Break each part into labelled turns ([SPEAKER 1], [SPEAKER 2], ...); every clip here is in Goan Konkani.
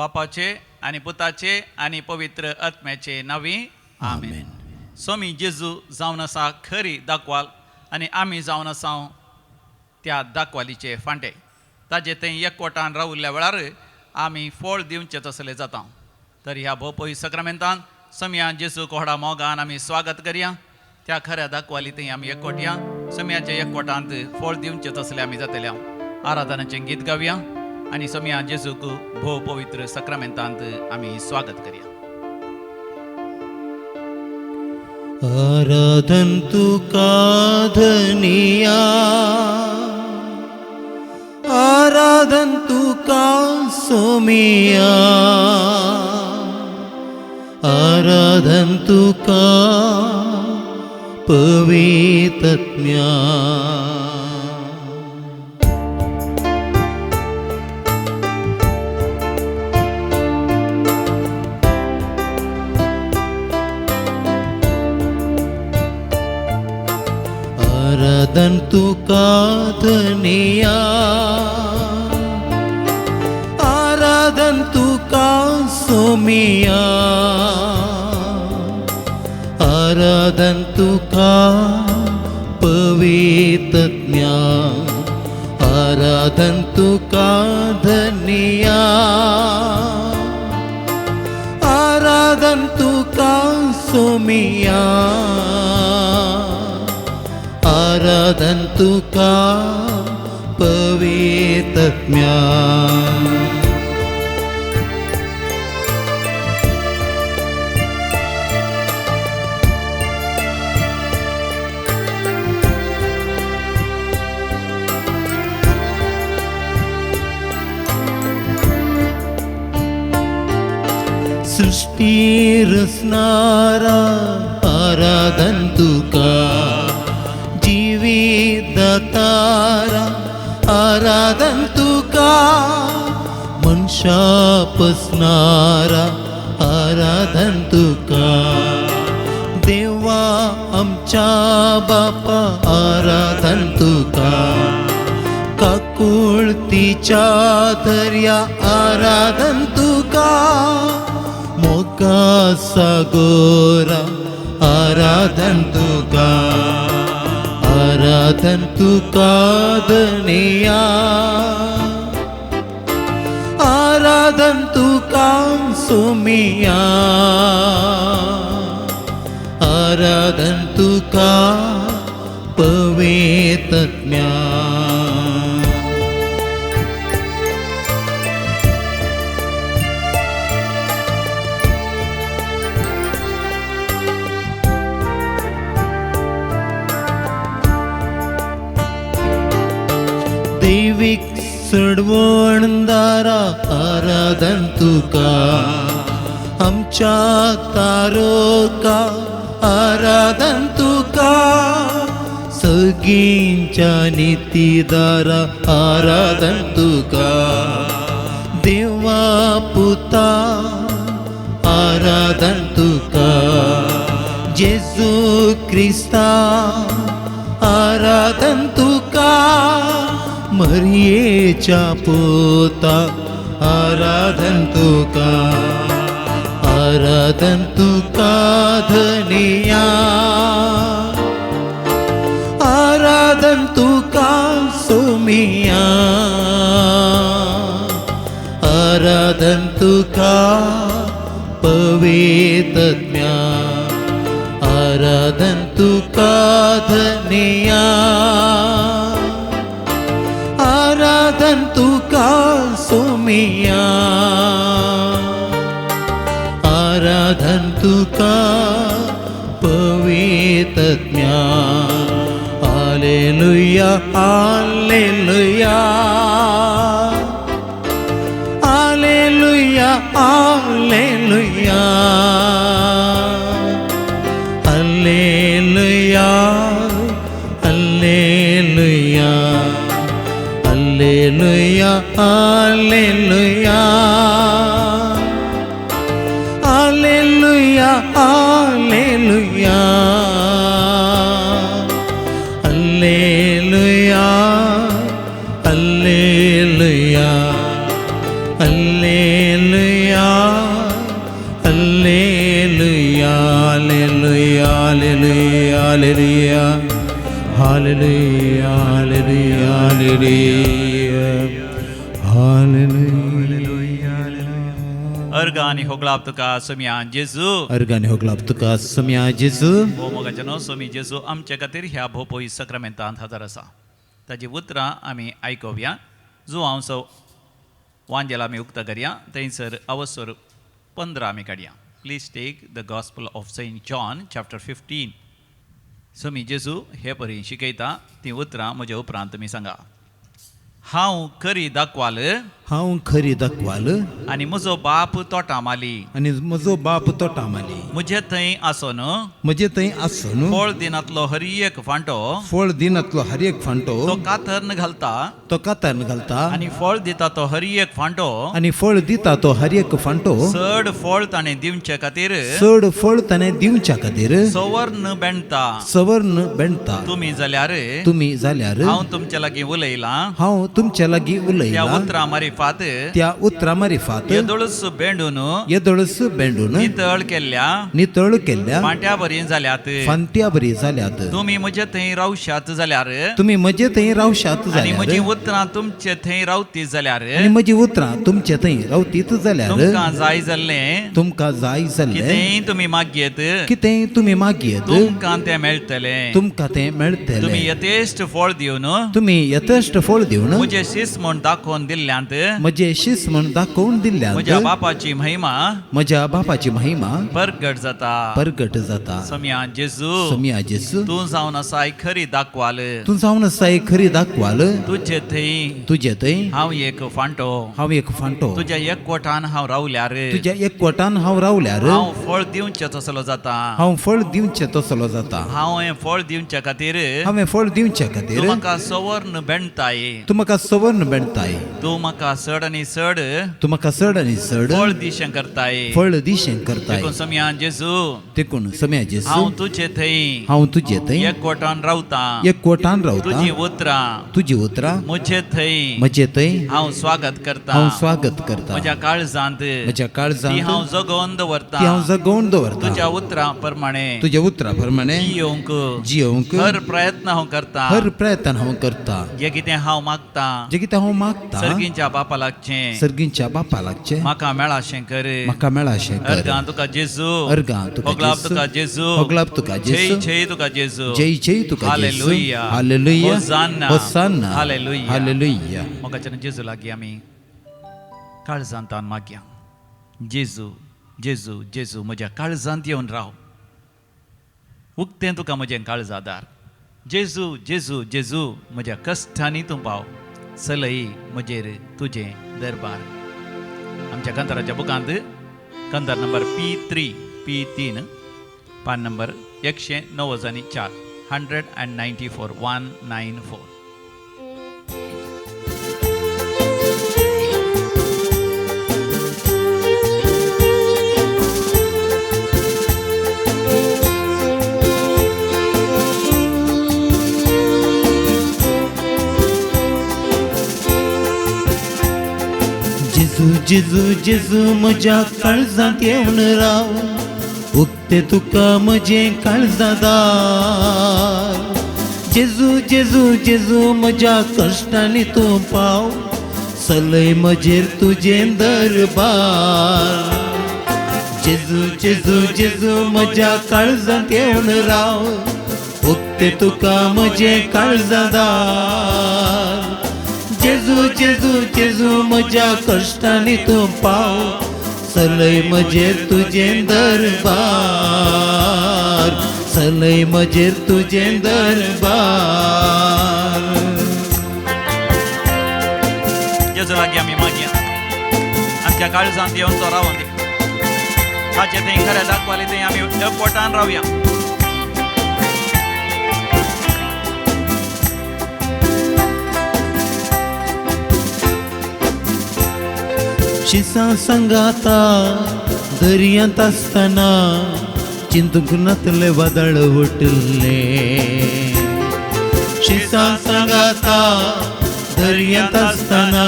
[SPEAKER 1] बापाचे आनी पुताचे आनी पवित्र आत्म्याचे नांवी आमेन. स्वामी जेजू जावन आसा खरी दाखवाल आनी आमी जावन आसा त्या दाखवालीचे फांटे. ताजे थंय एकवटान रावल्ल्या वेळार आमी फळ दिवचें तसलें जाता. तर ह्या भोपय सक्रमेंतान सम्या जेजू कोहडा मोगान आमी स्वागत करया. त्या खऱ्या दाखवाली थंय आमी एकवटया. सम्याच्या एकवटांत फळ दिवचें तसलें आमी जातले. आराधनाचें गीत गावया आनी सम्या जेजूक भोव पवित्र सक्रमेंतांत आमी स्वागत करया.
[SPEAKER 2] आराधन तुका धनिया, आराधन तुका सोमिया, आराधन तुका पवित्रत्म्या. आराधन तुका धनिया, आराधन तुका सोमिया, आराधन तुका पवित्रत्म्या, आराधन तुका धनिया, आराधन तुका सोमिया, आराधन तुका पवित्रत्म्या. सृष्टी रचणारा आराधन तुका, जीवितदातारा आराधन तुका, मनशा पसनारा आराधन तुका, देवा आमच्या बापा आराधन तुका, काकुळतीच्या दर्या आराधन तुका, मोगा सागोरा आराधन तुका, आराधन तुका धनिया, आराधन तुका सोमिया, आराधन तुका पवित्रत्म्या. दैवीक सडवणदारा आराधन तुका, आमच्या तारोका आराधन तुका, सगींच्या नितीदारा आराधन तुका, देवा पुता आराधन तुका, जेजू क्रिस्ता आराधन तुका, मरियेच्या पोता आराधन तुका, आराधन तुका धनिया, आराधन तुका सोमिया, आराधन तुका पवित्रत्म्या, आराधन तुका धनिया, आराधन तुका सोमिया, आराधन तुका पवित्रत्म्या. Hallelujah, hallelujah, hallelujah, hallelujah, hallelujah, hallelujah, hallelujah, hallelujah, hallelujah, hallelujah, hallelujah, hallelujah, hallelujah. Hallelujah hallelujah.
[SPEAKER 1] अर्घ आनी होगळाप तुका सोम्या जेजू।
[SPEAKER 2] अर्घ आनी होगळाप तुका सोम्या जेजू।
[SPEAKER 1] भोव मोगाचे न्हू सोमी जेजू आमचे खातीर ह्या भोवपोई सक्रामेंतांत हजर आसा। ताजी उतरां आमी आयकोवया। जुवांव सो वांजेल आमी उक्ता करया। थंयसर अवसर 15 आमी काडया। Please take the gospel of Saint John chapter 15। Somi जेजू हे परी शिकयता तीं उतरां म्हज्या उपरांत तुमी सांगा। हांव खरी दाखवाल,
[SPEAKER 2] हांव खरी दाखवाल
[SPEAKER 1] आनी म्हजो बाप तोटा माली,
[SPEAKER 2] आनी म्हजो बाप तोटा माली,
[SPEAKER 1] म्हजे थंय आसून,
[SPEAKER 2] म्हजे थंय आसून
[SPEAKER 1] फळ दिनांतलो हर एक फांटो,
[SPEAKER 2] फळ दिनांतलो हर एक फांटो
[SPEAKER 1] तो कातरन घालता,
[SPEAKER 2] तो कातरन घालता,
[SPEAKER 1] आनी फळ दिता तो हर एक फांटो,
[SPEAKER 2] आनी फळ दिता तो हर एक फांटो
[SPEAKER 1] चड फळ ताणें दिवचे खातीर,
[SPEAKER 2] चड फळ ताणें दिवच्या खातीर
[SPEAKER 1] सवर्ण बेणता,
[SPEAKER 2] सवर्ण बेणता।
[SPEAKER 1] तुमी जाल्यार,
[SPEAKER 2] तुमी जाल्यार
[SPEAKER 1] हांव तुमचे लागीं उलयलां,
[SPEAKER 2] हांव तुमचे लागीं उलयलां,
[SPEAKER 1] त्या उतरां मारिफात,
[SPEAKER 2] त्या उतरां मारिफात
[SPEAKER 1] येदोळस बेंडून,
[SPEAKER 2] येदोळस बेंडून
[SPEAKER 1] नितळ केल्ल्या,
[SPEAKER 2] नितळ केल्ल्या
[SPEAKER 1] फांट्या बरी जाल्यात,
[SPEAKER 2] फांट्या बरी जाल्यात।
[SPEAKER 1] तुमी म्हजे थंय रावशात जाल्यार,
[SPEAKER 2] तुमी म्हजे थंय रावशात जाल्यार,
[SPEAKER 1] आनी म्हजी उतरां तुमचे थंय रावतीत जाल्यार,
[SPEAKER 2] आनी म्हजी उतरां तुमचे थंय रावतीत जाल्यार,
[SPEAKER 1] तुमकां जाय जाल्लें,
[SPEAKER 2] तुमकां जाय जाल्लें
[SPEAKER 1] कितेंय तुमी मागयेत,
[SPEAKER 2] कितेंय तुमी मागयेत,
[SPEAKER 1] तुमकां तें मेळटलें,
[SPEAKER 2] तुमकां तें मेळटलें।
[SPEAKER 1] तुमी यथेश्ट फळ दिवन,
[SPEAKER 2] तुमी यथेश्ट फळ दिवन,
[SPEAKER 1] म्हजें शीस म्हूण दाखोवन दिल्ल्यांत,
[SPEAKER 2] म्हजें शीस म्हूण दाखोवन दिल्ल्यांत,
[SPEAKER 1] म्हज्या बापाची महिमा,
[SPEAKER 2] म्हज्या बापाची महिमा
[SPEAKER 1] परगट जाता,
[SPEAKER 2] परगट जाता।
[SPEAKER 1] सोम्या जेजू,
[SPEAKER 2] सोम्या जेजू,
[SPEAKER 1] तूं जावन आसाय खरी दाखवाल,
[SPEAKER 2] तूं जावन आसाय खरी दाखवाल,
[SPEAKER 1] तुजे थंय,
[SPEAKER 2] तुजे थंय
[SPEAKER 1] हांव एक फांटो,
[SPEAKER 2] हांव एक फांटो,
[SPEAKER 1] तुज्या एकवटान हांव रावल्यार,
[SPEAKER 2] तुज्या एकवटान हांव रावल्यार,
[SPEAKER 1] हांव फळ दिवचें तसलो जाता,
[SPEAKER 2] हांव फळ दिवचें तसलो जाता,
[SPEAKER 1] हांव फळ दिवचे खातीर,
[SPEAKER 2] हांवें फळ दिवचे खातीर,
[SPEAKER 1] तूं म्हाका सवर्ण बेणताय,
[SPEAKER 2] तूं म्हाका सवर्ण बेणताय,
[SPEAKER 1] तूं म्हाका चड आनी चड,
[SPEAKER 2] तूं म्हाका चड आनी चड
[SPEAKER 1] फळ दिशें करताय,
[SPEAKER 2] फळ दिशें करताय।
[SPEAKER 1] देखून सोम्या जेजू,
[SPEAKER 2] देखून सोम्या जेजू,
[SPEAKER 1] हांव तुजे थंय,
[SPEAKER 2] हांव तुजे थंय
[SPEAKER 1] एकवटान रावतां,
[SPEAKER 2] एकवटान रावतां,
[SPEAKER 1] तुजी उतरां,
[SPEAKER 2] तुजी उतरां
[SPEAKER 1] म्हजे थंय,
[SPEAKER 2] म्हजे थंय
[SPEAKER 1] हांव स्वागत करतां,
[SPEAKER 2] हांव स्वागत करतां,
[SPEAKER 1] म्हज्या काळजांत,
[SPEAKER 2] म्हज्या काळजांत
[SPEAKER 1] ती हांव जगोवन दवरतां,
[SPEAKER 2] ती हांव जगोवन दवरतां,
[SPEAKER 1] तुज्या उतरां प्रमाणे,
[SPEAKER 2] तुज्या उतरां प्रमाणे
[SPEAKER 1] जियोवंक,
[SPEAKER 2] जियोवंक
[SPEAKER 1] हर प्रयत्न हांव करतां,
[SPEAKER 2] हर प्रयत्न हांव करतां,
[SPEAKER 1] जें कितें हांव मागतां,
[SPEAKER 2] जें कितें हांव मागतां,
[SPEAKER 1] सर्गींच्या बापा लागचें,
[SPEAKER 2] सर्गींच्या बापा लागचें,
[SPEAKER 1] म्हाका मेळाशें कर,
[SPEAKER 2] म्हाका मेळाशें कर।
[SPEAKER 1] अर्गां तुका जेजू,
[SPEAKER 2] अर्गां तुका
[SPEAKER 1] होगळाप तुका जेजू,
[SPEAKER 2] होगळाप तुका जेजू,
[SPEAKER 1] जय जय तुका जेजू,
[SPEAKER 2] जय जय तुका जेजू।
[SPEAKER 1] Hallelujah,
[SPEAKER 2] hallelujah,
[SPEAKER 1] hosanna,
[SPEAKER 2] hosanna,
[SPEAKER 1] hallelujah,
[SPEAKER 2] hallelujah.
[SPEAKER 1] मोगाच्यान जेजू लागीं आमी काळजांतान मागया। जेजू, जेजू, जेजू म्हज्या काळजांत येवन राव, उक्तें तुका म्हजें काळजादार। जेजू, जेजू, जेजू म्हज्या कश्टांनी तूं पाव, सलई म्हजेर तुजें दरबार। आमच्या कंताराच्या बुकांत कंतार नंबर P3 P3 पान नंबर 194, 194 194।
[SPEAKER 2] जेजू जेजू जेजू म्हज्या काळजांत येवन राव, उक्तें तुका म्हजें काळजादार। जेजू जेजू जेजू म्हज्या कश्टांनी तूं पाव, सलय म्हजेर तुजें दरबार। जेजू जेजू जेजू म्हज्या काळजांत येवन राव, उक्तें तुका म्हजें काळजादार। जेजू जेजू जेजू म्हज्या कश्टांनी तूं पाव, सलय म्हजेर तुजें दरबार, सलय म्हजेर तुजें दरबार।
[SPEAKER 1] जेजू लागीं आमी मागया, आमच्या काळजांत येवन तो रावोन दी, ताचें थंय खरें दाखवाले थंय आमी एकवटान रावया।
[SPEAKER 2] शिसां सांगाता दर्यांत आसतना, चिंतूंक नातलें वादळ उठलें। शिसां सांगाता दर्यांत आसतना,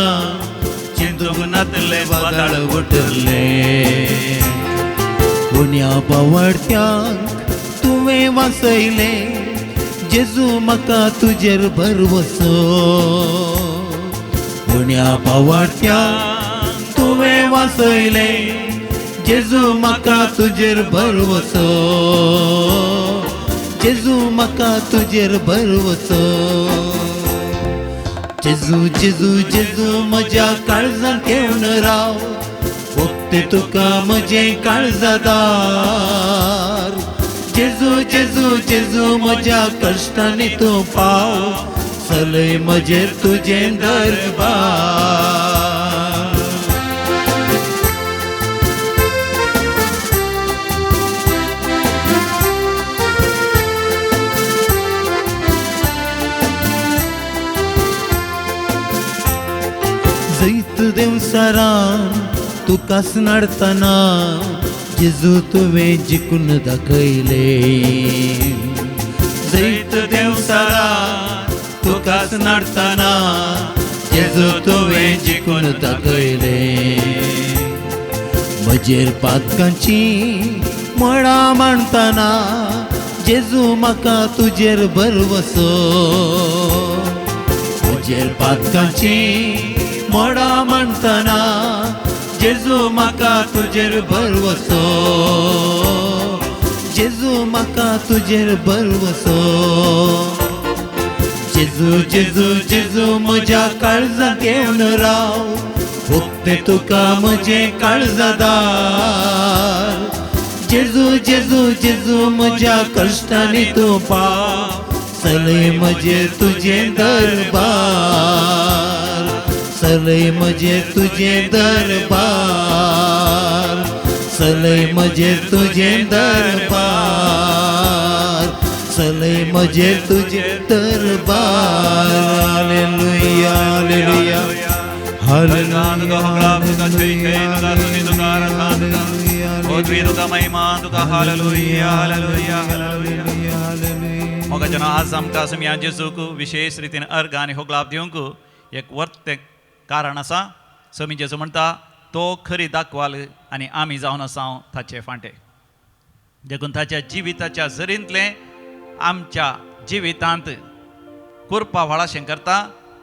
[SPEAKER 2] चिंतूंक नातलें वादळ उठलें। उण्या पावडत्यांक तुवें वाचयलें, जेजू म्हाका तुजेर भरवसो. उण्या पावाट्या तुवें वाचयलें, जेजू म्हाका तुजेर भरवसो. जेजू म्हाका तुजेर भरवसो. जेजू जेजू जेजू म्हज्या काळजांत घेवन राव, उक्तें तुका म्हजें काळजादार. जेजू जेजू जेजू म्हज्या कश्टांनी तूं पाव, चलय म्हजेर तुजें दरबार. जैत देंवचारान तुकाच नाडतना, जेजू तुवें जिखून दाखयलें. जैत देंवचारान तुकाच नाडतना, जेजू तुवें जिखून दाखयलें. म्हजेर पातकांची मळां मांडतना, जेजू म्हाका तुजेर भरवसो. म्हजेर पातकांची मोडा मांडतना, जेजू म्हाका तुजेर भरवसो. जेजू म्हाका तुजेर भरवसो. जेजू जेजू जेजू म्हज्या काळजांत येवन राव, उक्तें तुका म्हजें काळजादार. जेजू जेजू जेजू म्हज्या कश्टांनी तूं पाव, चलय म्हजेर तुजें दरबार. चलय म्हजेर तुजें दरबार. चलय म्हजेर तुजें दरबार. चलय म्हजेर तुजें दरबार. Hallelujah hallelujah hallelujah.
[SPEAKER 1] मोगाच्यानो आज आमकां सुमया जेजूक विशेश रितीन अर्घ आनी होगलाप दिवंक एक वर्तें कारण आसा. समी जेजू म्हणटा तो खरी दाखवाल आनी आमी जावन आसा ताचे फांटे. देखून ताच्या जिविताच्या जरींतलें आमच्या जिवितांत कुरपा व्हाळाशें करता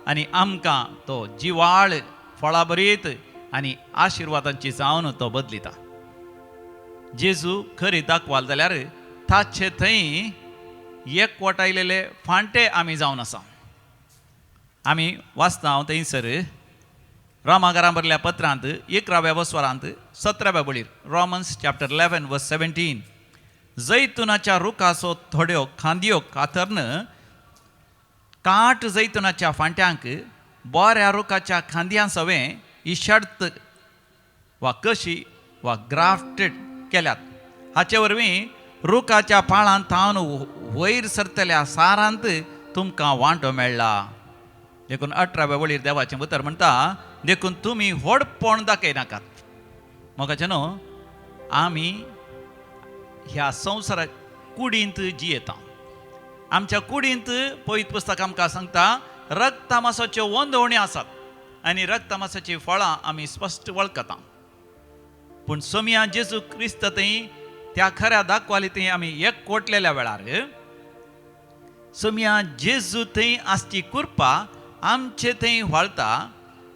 [SPEAKER 1] आनी आमकां तो जिवाळ फळाभरीत आनी आशिर्वादांची जावन तो बदलिता. जेजू खरी दाखवाल जाल्यार ताचे थंय एकवटायलेले फांटे आमी जावन आसा. आमी वाचता हांव थंयसर रोमागारां बरल्या पत्रांत 11व्या वस्वरांत 17व्या बळीर, रोमन्स चॅप्टर 11 वर्स 17, जैतुनाच्या रुखाचो थोड्यो खांदयो कातरन काट जैतुनाच्या फांट्यांक बऱ्या रुखाच्या खांदयां सवें इशर्त वा कशी वा ग्राफ्टेड केल्यात. हाचे वरवीं रुखाच्या पाळांत थावन वयर सरतल्या सारांत तुमकां वांटो मेळ्ळा. देखून 18व्या वळीर देवाचें उतर म्हणटा, देखून तुमी व्हडपण दाखयनाकात. मोगाचें न्हू, आमी ह्या संवसारा कुडींत जियेता. आमच्या कुडींत पवित्र पुस्तक आमकां सांगता रक्तमासाच्यो वंदवण्यो आसात आनी रक्तमासाचीं फळां आमी स्पश्ट वळखता. पूण सोमया जेजू क्रिस्त थंय त्या खऱ्या दाखवाली थंय आमी एकवटलेल्या वेळार सोमया जेजू थंय आसची कृपा आमचे थंय व्हाळता.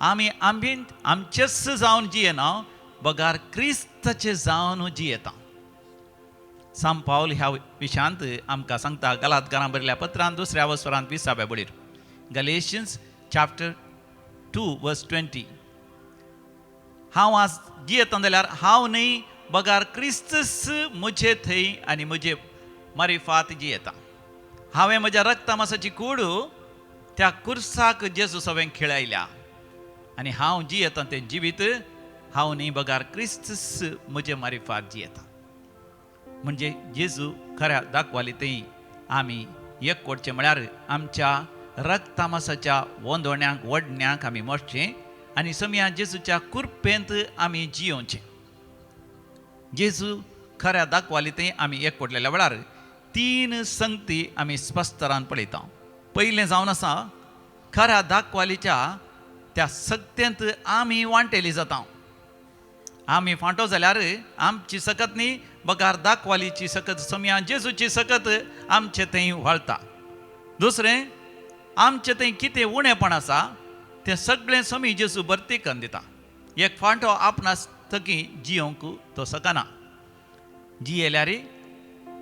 [SPEAKER 1] आमी आमी आमचेच जावन जियेना बगार क्रिस्ताचे जावन जियेता. सांत पावल ह्या विशयांत आमकां सांगता गलातकारां बरयल्या पत्रांत 2व्या वस्वरांत 20व्या बळीर, गलेशियन्स चॅप्टर 2 वर्स 20, हांव आज जियेता जाल्यार हांव न्हय बगार क्रिस्तस म्हजे थंय आनी म्हजे मारिफात जियेता. हांवें म्हज्या रक्तमासाची कूड त्या कुर्साक जेजू सवें खेळायल्या आनी हांव जियेता तें जिवीत हांव न्हय बगार क्रिस्तस म्हजे मारिफात जियेता. म्हणजे जेजू खऱ्या दाखवाली थंय आमी एकवटचें म्हळ्यार आमच्या रक्तमासाच्या वंदोण्यांक वडण्यांक आमी मरचें आनी समया जेजूच्या कुरपेंत आमी जियोवचें. जेजू खऱ्या दाखवाली थंय आमी एकवटलेल्या वेळार 3 संगती आमी स्पश्टरान पळयता. पयलें जावन आसा खऱ्या दाखवालीच्या त्या सक्तेंत आमी वांटेली जाता. आमी फांटो जाल्यार आमची सकत न्ही बगार दाखवालीची सकत समया जेजूची सकत आमचे थंय व्हाळता. दुसरें आमचें थंय कितें उणेपण आसा तें सगळें स्वामी जेजू भरती करून दिता. एक फांटो आपणास्तकी जियोंक तो शकना. जियेल्यार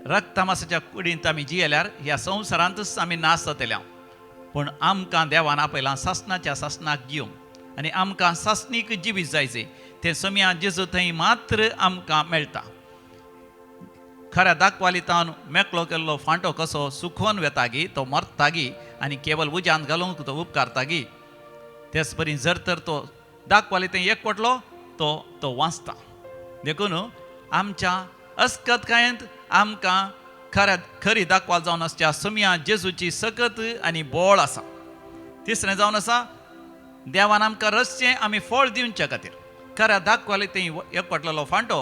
[SPEAKER 1] रक्तमासाच्या कुडींत आमी जियेल्यार ह्या संवसारांतूच आमी नाश जातले. पूण आमकां देवान आपयलां सासणाच्या सासणाक जिवंक आनी आमकां सासणीक जिवीत जायचें तें सोम्या जेजू थंय मात्र आमकां मेळटा. खऱ्या दाखवालितान मेकळो केल्लो फांटो कसो सुखोवन वेतागी तो मरतागी आनी केवल उज्यांत घालूंक तो उपकारतागी, तेच परी जर तर तो दाखवाली थंय एकवटलो तो तो वाचता. देखून आमच्या अस्कतकायेंत आमकां खऱ्या खरी दाखवाल जावन आसच्या सोम्या जेजूची सकत आनी बोळ आसा. तिसरें जावन आसा देवान आमकां रसचें आमी फळ दिवच्या खातीर. खऱ्या दाखवाली थंय एकवटलेलो फांटो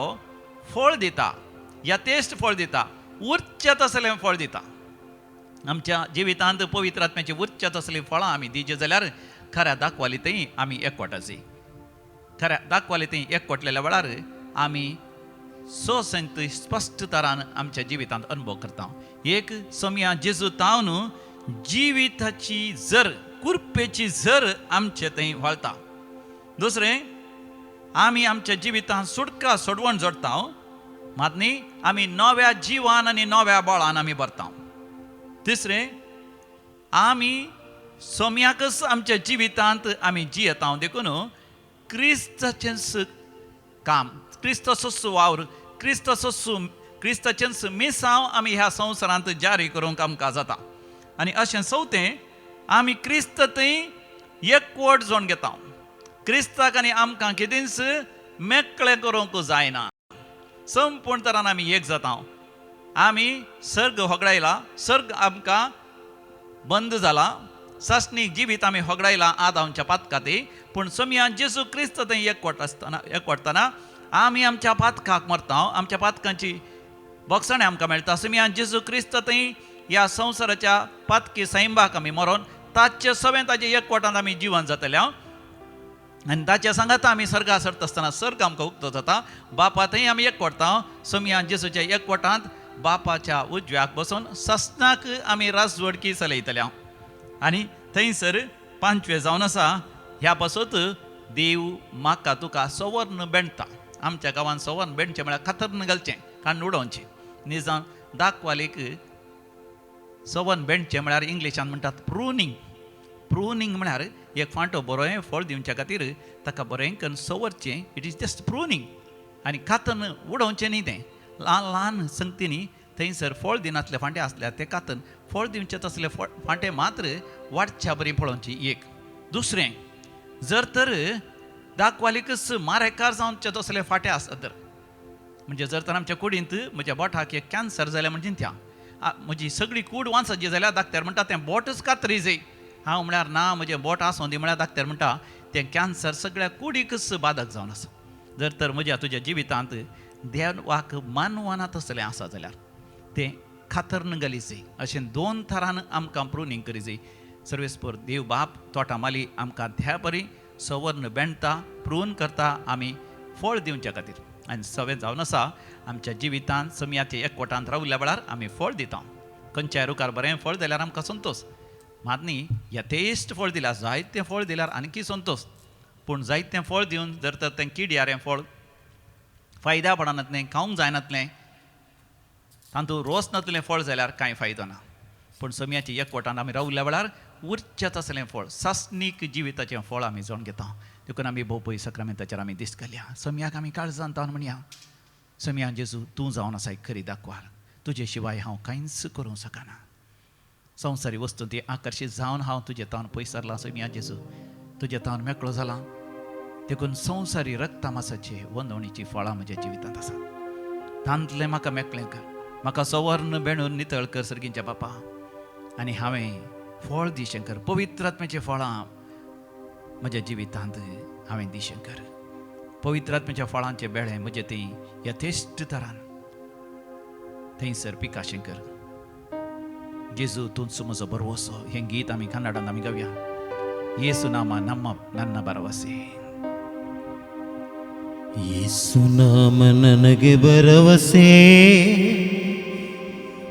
[SPEAKER 1] फळ दिता, यथेश्ट फळ दिता, उरचें तसलें फळ दिता. आमच्या जिवितांत पवित्र आत्म्याची उरचें तसलीं फळां आमी दिवचीं जाल्यार खऱ्या दाखवाली थंय आमी एकवटाची. खऱ्या दाखवाली थंय एकवटलेल्या वेळार आमी संत स्पश्ट तरान आमच्या जिवितांत अनुभव करता. एक सोम्या जेजू तावन जिविताची जर कुरपेची जर आमचे थंय व्हाळता. दुसरें आमी आमच्या जिवितांत सुटका सोडवण जोडटा मात न्ही आमी नव्या जिवान आनी नव्या बळान आमी भरता. तिसरें आमी सोम्याकच आमच्या जिवितांत आमी जियेता. देखून क्रिस्ताचेंच काम, क्रिस्ताचोच वावर, क्रिस्ताचोच क्रिस्ताचेंच मिसांव आमी ह्या संवसारांत जारी करूंक आमकां जाता. आनी अशें चवथें आमी क्रिस्त थंय एकवट जावन घेता. क्रिस्ताक आनी आमकां कितेंच मेकळें करूंक जायना. संपूर्ण तरान आमी एक जाता. आमी सर्ग होगडायला, सर्ग आमकां बंद जाला, सासणीक जिवीत आमी होगडायला आदांच्या पातकाती. पूण सोम्या जेजू क्रिस्त थंय एकवट आसतना एकवटतना आमी आमच्या पातकाक मरता, आमच्या पातकांची बोगसाणें आमकां मेळटा. सोम्या जेजू क्रिस्त थंय ह्या संवसाराच्या पातकी सैंबाक आमी मरोन ताचे सवें ताचे एकवटांत आमी जिवन जातले आनी ताच्या सांगाता आमी सर्गा सरता आसतना सर्ग आमकां उक्तो जाता. बापा थंय आमी एकवटता. सोम्या जेजूच्या एकवटांत बापाच्या उजव्याक बसून ससनाक आमी राजवडकी चलयतले. आनी थंयसर पांचवे जावन आसा ह्या पासत देव म्हाका तुका सवर्ण बेणता. आमच्या गांवांत सवर्ण बेणचें म्हळ्यार कातर्ण घालचें, काण्ण उडोवचें. निजाम दाखवालीक सवन बेणचें म्हळ्यार इंग्लिशान म्हणटात प्रुनींग. प्रुनींग म्हळ्यार एक फांटो बरें फळ दिवच्या खातीर ताका बरें करून सवरचें. It is just pruning. आनी कातन उडोवचें न्ही, तें ल्हान ल्हान संगतींनी थंयसर फळ दिनासले फांटे आसल्यार ते कातन फळ दिवचे तसले फळ फांटे मात्र वाडच्या बरी पळोवची. एक दुसरें जर तर दाखवालीकच मारेकार जावचे तसले फांटे आसत तर म्हणजे जर तर आमच्या कुडींत म्हज्या बोटाक एक कॅन्सर जालें म्हणजे त्या म्हजी सगळी कूड वांचची जाल्यार डाक्टर म्हणटा तें बोटच कातरी जाय. हांव म्हळ्यार ना म्हजें बोट आसूं दी म्हळ्यार डाक्टर म्हणटा तें कॅन्सर सगळ्या कुडीकच बादक जावन आसा. जर तर म्हज्या तुज्या जिवितांत देवाक मानवना तसलें आसा जाल्यार तें खातर्ण घाली जाय. अशें दोन थरान आमकां प्रुनींग करी जाय. सर्वेस्पर देव बाप तोटा माली आमकां त्या परी सवर्ण बेणता, प्रून करता आमी फळ दिवच्या खातीर. आनी सवें जावन आसा आमच्या जिवितांत सम्याच्या एकवटांत रावल्या वेळार आमी फळ दिता. खंयच्याय रुखार बरें फळ दिल्यार आमकां संतोश, मात न्ही यथेश्ट फळ दिल्यार जायतें फळ दिल्यार आनीकी संतोश. पूण जायतें फळ दिवन जर तर तें किडयारें फळ फायद्या पडनातलें, खावंक जायनातलें, तातूंत रोस नातलें फळ जाल्यार कांय फायदो ना. पूण सम्याच्या एकवटान आमी रावल्या वेळार उरचें तसलें फळ, सासणीक जिविताचें फळ आमी जावन घेता. देखून आमी भोवपय सक्रामेंताचेर आमी दीस घालया. सम्याक आमी काळजान तावन म्हणया, सम्या जेजू तूं जावन आसा एक खरी दाखवाल, तुजे शिवाय हांव कांयच करूंक शकना. संवसारी वस्तू ती आकर्शीत जावन हांव तुजे तावन पयस सरलां. सम्या जेजू तुजे तावन मेकळो जाला. देखून संवसारी रक्तमासाचे वंदवणीची फळां म्हज्या जिवितांत आसात, तांतलें म्हाका मेकळें कर, म्हाका सवर्ण बेणून नितळ कर सर्गींच्या बापा. आनी हांवें फळ दिशें कर, पवित्र आत्म्याचीं फळां म्हज्या जिवितांत हांवें दिशें कर. पवित्र आत्म्याच्या फळांचे बेळे म्हजे थंय यथेश्ट तरान थंयसर पिकाशें कर. जेजू तूंच म्हजो भरवसो हें गीत आमी कन्नडान आमी गावया. येसू नामा नम्मा नन्न भरवसे.
[SPEAKER 2] ಯೇಸು ನಾಮ ನನಗೆ ಭರವಸೆ,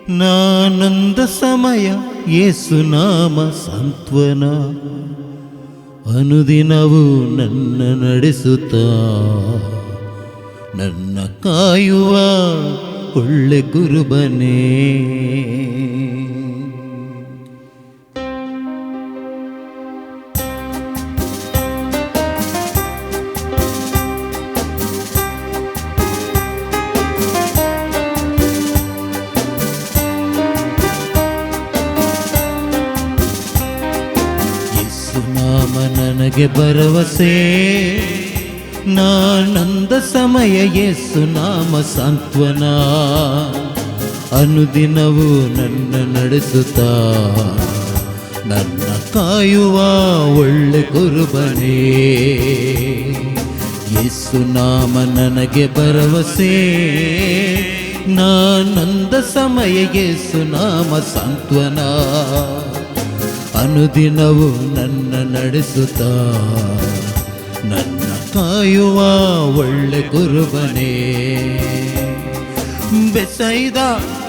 [SPEAKER 2] ನಾನೊಂದ ಸಮಯ ಯೇಸುನಾಮ ಸಾಂತ್ವನ, ಅನುದಿನವೂ ನನ್ನ ನಡೆಸುತ್ತಾ ನನ್ನ ಕಾಯುವ ಒಳ್ಳೆ ಕುರುಬನೇ. ಯೇಸುನಾಮ ನನಗೆ ಭರವಸೆ, ನಾನಂದ ಸಮಯ ಯೇಸುನಾಮ ಸಾಂತ್ವನ, ಅನುದಿನವೂ ನನ್ನ ನಡೆಸುತ್ತಾ ನನ್ನ ಕಾಯುವ ಒಳ್ಳೆ ಕುರುಬನೇ. ಯೇಸುನಾಮ ನನಗೆ ಭರವಸೆ, ನಾನಂದ ಸಮಯ ಯೇಸುನಾಮ ಸಾಂತ್ವನ, ಅನುದಿನವೂ ನನ್ನ ನಡೆಸುತ್ತಾ ನನ್ನ ಕಾಯುವ ಒಳ್ಳೆ ಕುರುಬನೇ. ಬೆಸೈದ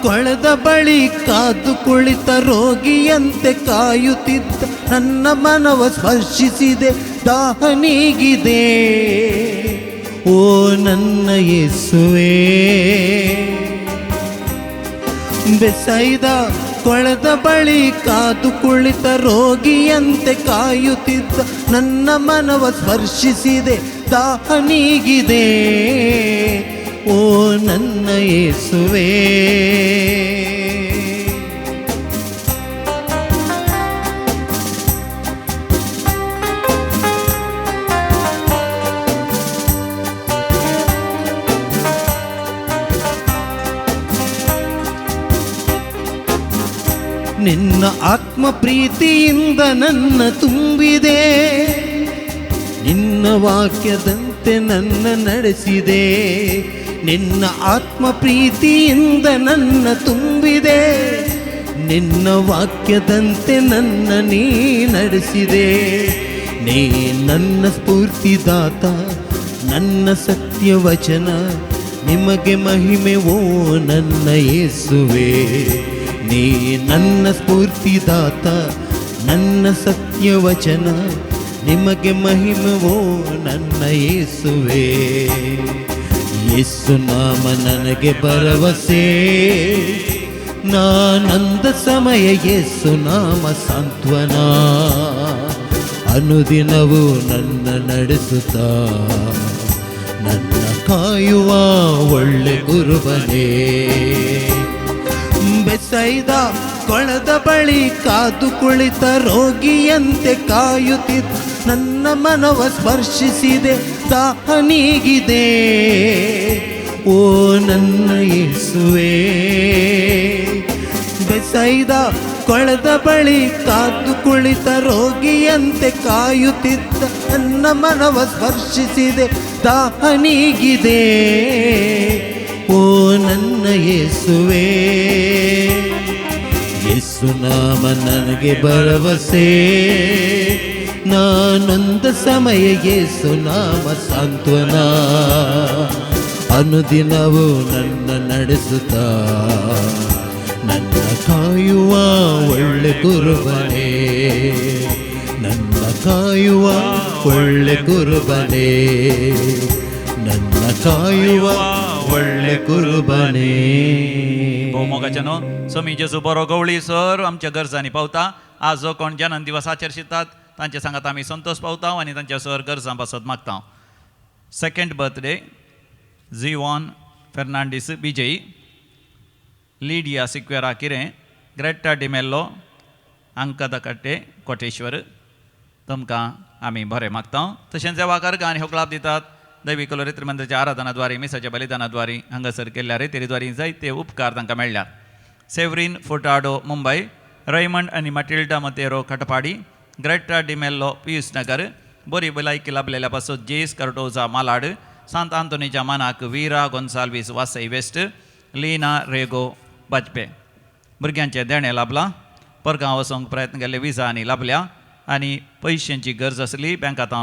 [SPEAKER 2] ಕೊಳದ ಬಳಿ ಕಾದು ಕುಳಿತ ರೋಗಿಯಂತೆ ಕಾಯುತ್ತಿದ್ದ ನನ್ನ ಮನವ ಸ್ಪರ್ಶಿಸಿದೆ, ದಾಹ ನೀಗಿದೆ ಓ ನನ್ನ ಯೇಸುವೇ. ಬೆಸೈದ ಕೊಳದ ಬಳಿ ಕಾದು ಕುಳಿತ ರೋಗಿಯಂತೆ ಕಾಯುತ್ತಿದ್ದ ನನ್ನ ಮನವ ಸ್ಪರ್ಶಿಸಿದೆ, ದಾಹ ನೀಗಿದೆ ಓ ನನ್ನ ಯೇಸುವೇ. ನಿನ್ನ ಆತ್ಮ ಪ್ರೀತಿಯಿಂದ ನನ್ನ ತುಂಬಿದೆ, ನಿನ್ನ ವಾಕ್ಯದಂತೆ ನನ್ನ ನಡೆಸಿದೆ. ನಿನ್ನ ಆತ್ಮ ಪ್ರೀತಿಯಿಂದ ನನ್ನ ತುಂಬಿದೆ, ನಿನ್ನ ವಾಕ್ಯದಂತೆ ನನ್ನ ನೀ ನಡೆಸಿದೆ. ನೀ ನನ್ನ ಸ್ಫೂರ್ತಿದಾತ, ನನ್ನ ಸತ್ಯವಚನ, ನಿಮಗೆ ಮಹಿಮೆ ಓ ನನ್ನ ಯೇಸುವೆ. ನೀ ನನ್ನ ಸ್ಫೂರ್ತಿದಾತ, ನನ್ನ ಸತ್ಯವಚನ, ನಿಮಗೆ ಮಹಿಮೆ ಓ ನನ್ನ ಯೇಸುವೆ. ಯೇಸುನಾಮ ನನಗೆ ಭರವಸೆ, ನಾನಂದ ಸಮಯ ಯೇಸುನಾಮ ಸಾಂತ್ವನ, ಅನುದಿನವೂ ನನ್ನ ನಡೆಸುತ್ತಾ ನನ್ನ ಕಾಯುವ ಒಳ್ಳೆ ಗುರುಬನೇ. ಬೆಸೈದ ಕೊಳದ ಬಳಿ ಕಾದು ಕುಳಿತ ರೋಗಿಯಂತೆ ಕಾಯುತ್ತಿದ್ದ ನನ್ನ ಮನವ ಸ್ಪರ್ಶಿಸಿದೆ, ದಾಹ ನೀಗಿದೆ ಓ ನನ್ನ ಯೇಸುವೆ. ಬೆಸೈದ ಕೊಳದ ಬಳಿ ಕಾದು ಕುಳಿತ ರೋಗಿಯಂತೆ ಕಾಯುತ್ತಿದ್ದ ನನ್ನ ಮನವ ಸ್ಪರ್ಶಿಸಿದೆ, ದಾಹ ನೀಗಿದೆ ಓ ನನ್ನ ಯೇಸುವೆ. ಯೇಸುನಾಮ ನನಗೆ ಭರವಸೆ, ನಾನೊಂದ ಸಮಯ ಯೇಸುನಾಮ ಸಾಂತ್ವನ, ಅನುದಿನವೂ ನನ್ನ ನಡೆಸುತ್ತಾ ನನ್ನ ಕಾಯುವ ಒಳ್ಳೆ ಕುರುಬನೇ, ನನ್ನ ಕಾಯುವ ಒಳ್ಳೆ ಕುರುಬನೇ, ನನ್ನ ಕಾಯುವ ಒಳ್ಳೆ ಕುರುಬನೇ.
[SPEAKER 1] भोवमोगाच्यानो स्वामी जेजू बरो गवळी सर आमच्या गरजांनी पावता. आज जो कोण जनन दिवस आचरशितात तांचे सांगात आमी संतोष पावता आनी तांच्या सर गरजां पासत मागता. सेकंड बर्थडे जिवॉन Fernandes Bijai, Lydia Sequeira Kirem, Greta D'Mello, अंकदकट्टे Koteshwar, तुमकां आमी बरें मागता. तशेंच देवाक अर्गां आनी होकलाप दितात. दैवी कलोरित्र मंदिराच्या आराधनाद्वारे, मिसाच्या बलिदानाद्वारे हांगासर केल्ल्या रेतेरीद्वारे जायते उपकार तांकां मेळ्ळ्यात. सेवरीन फोटाडो मुंबय, रैमंड आनी मटिल्डा मतेरो खटपाडी, ग्रेटा डिमेल्लो पियूस नगर, बरी भलायकी लाभलेल्या पासत जेस कार्टोजा मालाड, सांत आंतोनीच्या मानाक वीरा गोन्साल्वीस वासई वेस्ट, लीना रेगो बाजपे. भुरग्यांचें देणें लाभलां, परगांव वचोंक प्रयत्न केल्ले विजा आनी लाभल्या आनी पयशांची गरज आसली बँकांत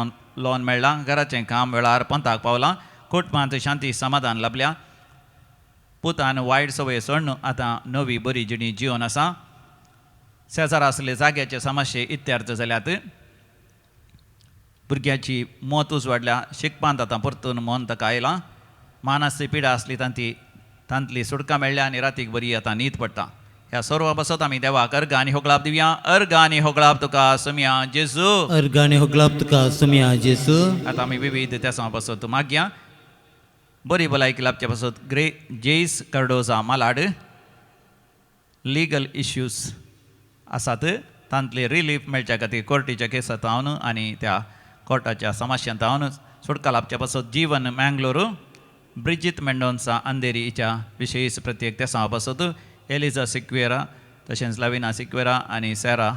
[SPEAKER 1] लोन मेळ्ळां, घराचें काम वेळार पंताक पावलां, कुटुंबांत शांती समाधान लाभल्या. पुतान वायट सवय सोडून आतां नवी बरी जिणी जिवन आसा. शेजारा आसले जाग्याचे समस्ये इत्यार्थ जाल्यात. भुरग्याची मत उजवाडल्या, शिकपांत आतां परतून मन ताका आयलां. मानसी पिडा आसली तांची तांतली सुटका मेळ्ळ्या आनी रातीक बरी आतां न्हीद पडटा. ह्या सर्वा पासत आमी देवाक अर्घ आनी होगळाप दिवया. अर्घ आनी होगळाप तुका समिया जेजू.
[SPEAKER 2] अर्गाने होगलाप तुका सुमया जेजू.
[SPEAKER 1] आतां आमी विविध तेसां पासत मागया. बरी भलायकी लाबचे पासत grey Jace Cardoza Malad. Legal issues आसात तांतले रिलीफ मेळच्या खातीर कोर्टीच्या केसांत हावन आनी त्या कोर्टाच्या समस्यांत हावन सुटका लाबच्या पासत जीवन मँगलोरू, ब्रिजीत मेंडोन्सा अंधेरी हिच्या विशेश प्रत्येक तेसां पासत एलिजा सिक्वेरा तशेंच लविना सिक्वेरा आनी सॅरा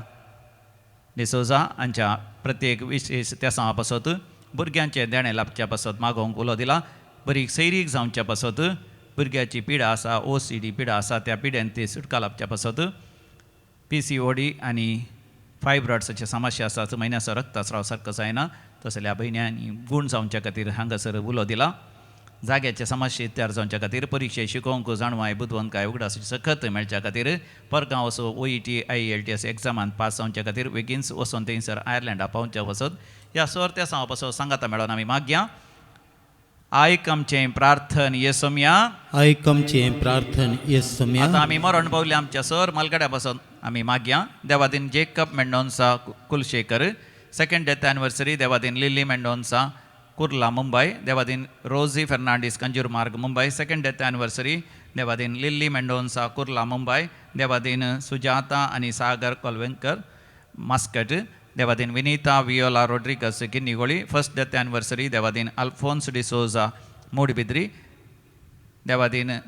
[SPEAKER 1] डिसोजा हांच्या प्रत्येक विशेश तेसां पासत भुरग्यांचें देणें लाबच्या पासत मागोवंक उलो दिला. बरी सैरीक जावच्या पासत भुरग्याची पिडा आसा, OCD पिडा आसा, त्या पिड्यान ती सुटका लाबच्या पासत PCOD आनी फायब्रॉड्साचे समस्या आसात, म्हयन्याचो रक्तस्राव सारको जायना तसल्या भयण्यांनी गूण जावच्या खातीर हांगासर उलो दिला. जाग्याचे समस्ये तयार जावच्या खातीर परिक्षे शिकोवंक जाणवाय बुदवंतकाय उगडासाची सखत मेळच्या खातीर परगांव असो OET IELTS एग्जामान पास जावच्या खातीर बेगीनच वचून थंयसर आयर्लंडा पावच्या वचत ह्या सर त्या सांवा पासत सांगाता मेळोन आमी मागया. आयक आमचें प्रार्थन येसोमया.
[SPEAKER 2] आयक आमचें प्रार्थन येसोमया.
[SPEAKER 1] आतां आमी मरण पावले आमच्या सर मालगड्या पासत आमी मागया. देवादीन Jacob Mendonca Kulshekar second death anniversary. देवादीन लिली मेंडोन्सा कुर्ला मुंबय. देवादीन Rosy Fernandes Kanjurmarg Mumbai second death anniversary. देवादीन लिल्ली मेंडोन्सा कुर्ला मुंबय. देवादीन सुजाता आनी सागर कोलवेंकर मास्कट. देवादीन Vinita Viola Rodrigues Kinnigoli first death anniversary. देवादीन अल्फोन्स डिसोजा मूडबिद्री. देवादीन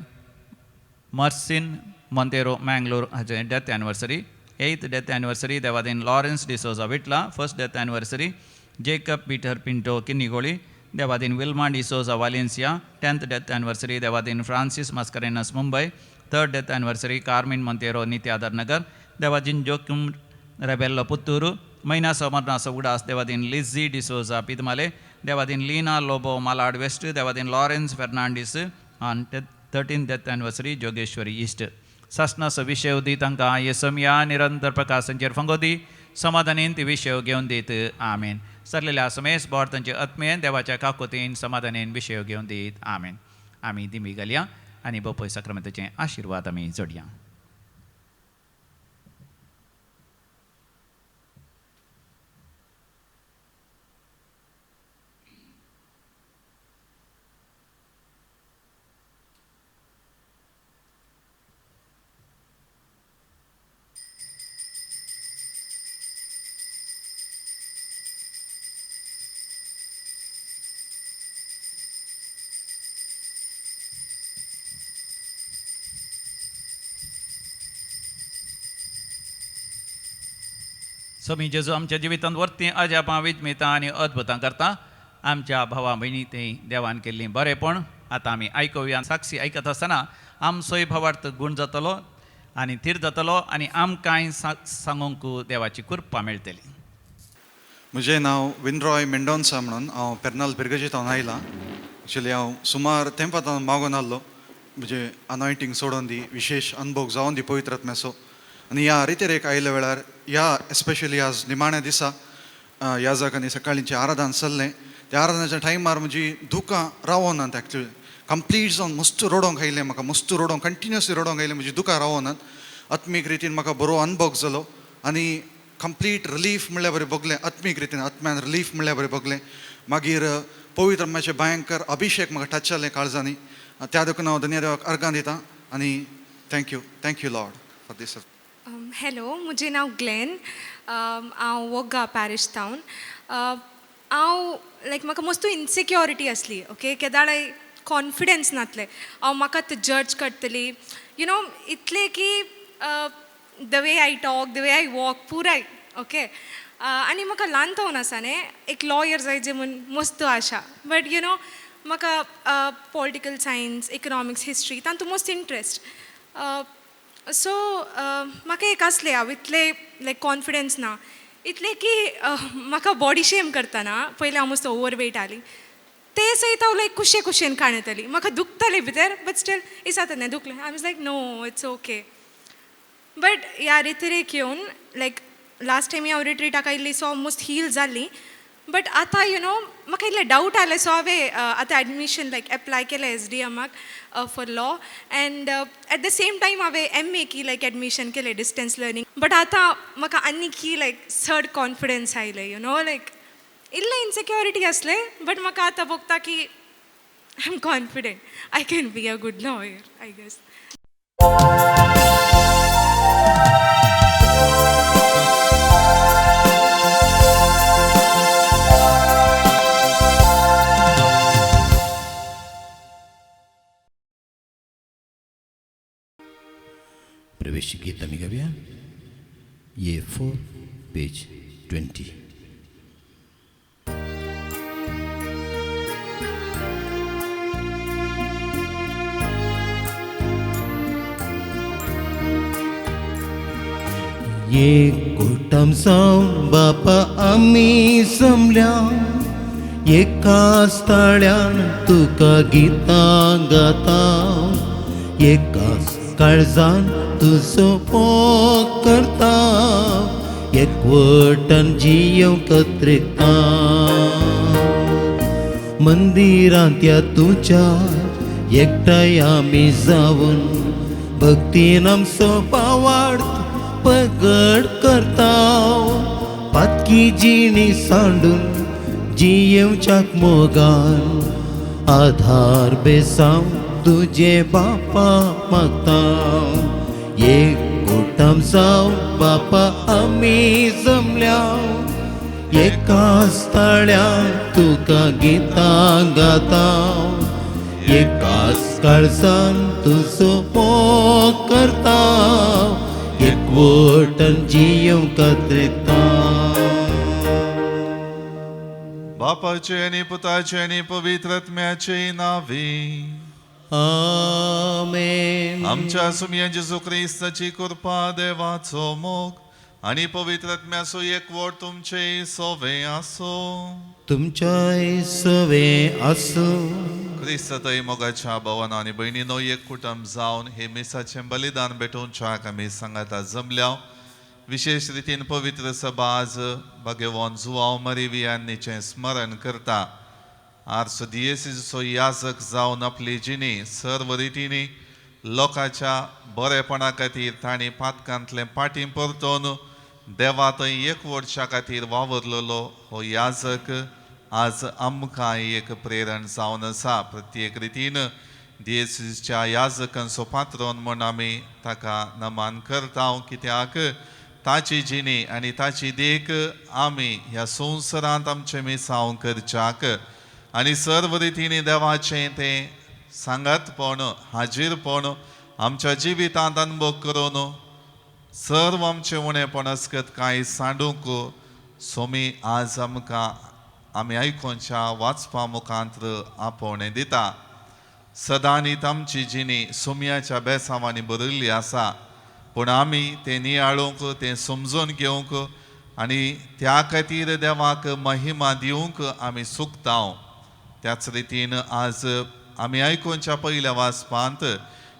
[SPEAKER 1] मर्सिन मोंतेरो मँगलोर हाचें death anniversary eighth death anniversary. Devadin Lawrence D'Souza Vitla first death anniversary. Jacob Peter Pinto Kinnigoli. Devadin Wilma D'Souza Valencia 10th death anniversary. Devadin Francis Mascarenhas Mumbai third death anniversary. Carmen Monteiro Nityadhar Nagar. Devadin जोक्यूम Rebello Puttur म्हयन्याचो मरणाचो उगडास. देवादीन लिझी डिसोजा पिदमाले. देवादीन लीना लोबो मालाड वेस्ट. देवादीन Lawrence Fernandes on 13th death anniversary Jogeshwari east. सासणाचो विशय दी तांकां येसमया निरंतर प्रकाशांचेर फंगो दी समाधानीन ती विशय घेवन दीत आमेन. सरलेल्या समेस बोर तांचे आत्मेन देवाच्या काकोतीन समाधानीन विशय घेवन दीत आमेन. आमी दिमी घालया आनी बोपय साक्रमेंताचे आशिर्वाद आमी जोडया. स्वामी जेजू आमच्या जिवितांत वर्ती अजापां विजमितां आनी अद्भुतां करता. आमच्या भावा भयणी ते देवान केल्लीं बरेंपण आतां आमी आयकुया. साक्षी आयकत आसतना आमचोय भावार्थ गूण जातलो आनी थीर जातलो आनी आमकांय सांगूंक देवाची कृपा मेळटली.
[SPEAKER 3] म्हजें नांव विनरॉय मेंडोन्सा म्हणून हांव पेर्नाल पिरगजीत हांव आयलां. एक्चुली हांव सुमार तेंपांत मागून आहलो म्हजें अनॉयंटींग सोडून दी, विशेश अनुभव जावन दी पवित्र आत्म्याचो. आनी ह्या रितेरेक आयिल्ल्या वेळार ह्या एस्पेशली आज निमाण्या दिसा ह्या जाग्यांनी सकाळींचें आराधन चल्लें. त्या आराधनाच्या टायमार म्हजी दुकां रावनात एक्चुली कंप्लीट जावन मस्त रडोंक आयलें म्हाका, मस्त रडोंक कंटिन्युअसली रडोंक आयलें, म्हजी दुकां रावनात. आत्मीक रितीन म्हाका बरो अनुभव जालो आनी कंप्लीट रिलीफ म्हणल्यार बरें भोगलें. आत्मीक रितीन आत्म्यान रिलीफ म्हणल्यार बरें भोगलें. मागीर पवित्र आत्म्याचें भयंकर अभिशेक म्हाका टच जालें काळजांनी. त्या देखून हांव धन्य देवाक अर्गां दितां आनी thank you, thank you Lord for this.
[SPEAKER 4] Hello, म्हजें नांव ग्लॅन. हांव वोग्गा पॅरीश थावन. हांव लायक म्हाका मस्तू इनसिक्योरिटी आसली. ओके, केदाळाय कॉन्फिडन्स नासलें. हांव म्हाका ते जज करतली, you know, इतलें की the way I talk, the way I walk पुराय. ओके, आनी म्हाका ल्हान थावन आसा न्ही एक लॉयर जाय जे म्हूण मस्त आशा. बट you know म्हाका पॉलिटिकल सायन्स, इकनॉमिक्स, हिस्ट्री तातूंत मस्त इंट्रस्ट. सो म्हाका एक आसलें हांव इतलें लायक कॉन्फिडन्स ना, इतलें की म्हाका बॉडी शेम करतना पयलीं हांव मस्त ओवरवेट आली. ते सयत हांव लायक कुशे कुशेन काणयताली. म्हाका दुखतालें भितर, बट स्टील इसाता न्ही दुखलें. I was like no, it's okay. But ह्या रिट्रीक येवन, लायक लास्ट टायम हांव रिट्रीटाक आयिल्ली, सो ऑलमोस्ट हील जाल्ली. बट आतां you know म्हाका इल्लें डावट आयलें. सो हांवें आतां एडमिशन लायक एप्लाय केलें एसडीएमाक for law, and at the same time हांवें एम ए की लायक एडमिशन केलें, डिस्टन्स लर्नींग. बट आतां म्हाका आनी लायक चड कॉन्फिडन्स आयलें. You know लायक इल्लें इनसेक्युरिटी आसलें, बट म्हाका आतां भोगता की I am confident, I can be a good lawyer, I guess.
[SPEAKER 2] प्रवेश गीत आमी गावया, A4, page 20. एक कुटम जावन बापा आमी जमल्या, एकाच ताळ्यान तुका गितां गाता, एकाच काळजान तुजो मोग करता, एकवटान जियोंक कत्रिता. मंदिरांत या तुज्या एकठांय आमी जावन भक्तीन आमचो पावार्थ पगड करता, पातकी जिणी सांडून जियेवच्याक मोगान आधार बेसांव तुजे बापा मागता. एक कुटम जावन बापा आमी जमल्या, एकाच ताळ्यान तुका गितां गाता, एकाच काळजान तुजो मोग करता, एकवटान जियोंक कत्रिता.
[SPEAKER 5] बापाचे आनी पुताचे आनी पवित्र आत्म्याचे नावे.
[SPEAKER 2] आमेन.
[SPEAKER 5] आमच्या सुमया जेजू क्रिस्ताची कृपा, देवाचो मोग आनी पवित्र आत्म्याचो एकवट तुमचे सोवे आसो.
[SPEAKER 2] तुमच्याय सवे आसूं.
[SPEAKER 5] क्रिस्तातय मोगाच्या भावानो आनी भयणीनो, एक कुटुंब जावन हे मिसाचें बलिदान भेटोवच्याक आमी सांगाता जमल्या. विशेश रितीन पवित्र सभा आज भाग्यवान जुवांव मरिवियांनीचें स्मरण करता. आर्स दियेसीचो याजक जावन आपली जिणी सर्व रितींनी लोकांच्या बरेपणा खातीर तांणी पातकांतलें पाटी परतून देवा थंय एकवटच्या खातीर वावरलेलो हो याजक आज आमकां एक प्रेरण जावन आसा. प्रत्येक रितीन दियेसीच्या याजकांचो पात्रोन म्हूण आमी ताका नमन करता, कित्याक ताची जिणी आनी ताची देख आमी ह्या संवसारांत आमचें मिसांव करच्याक आनी सर्व रितींनी देवाचें तें सांगातपण हाजीरपण आमच्या जिवितांत अनुभव करून सर्व आमचें उणेपण अस्कत कांय सांडूंक सोमी आज आमकां आमी आयकोनच्या वाचपा मुखांत आपोवणें दिता. सदांनीत आमची जिणी सोमयाच्या बेसांवांनी बरयल्ली आसा, पूण आमी तें नियाळूंक, तें समजून घेवंक आनी त्या खातीर देवाक महिमा दिवंक आमी चुकता. त्याच रितीन आज आमी आयकुच्या पयल्या वाचपांत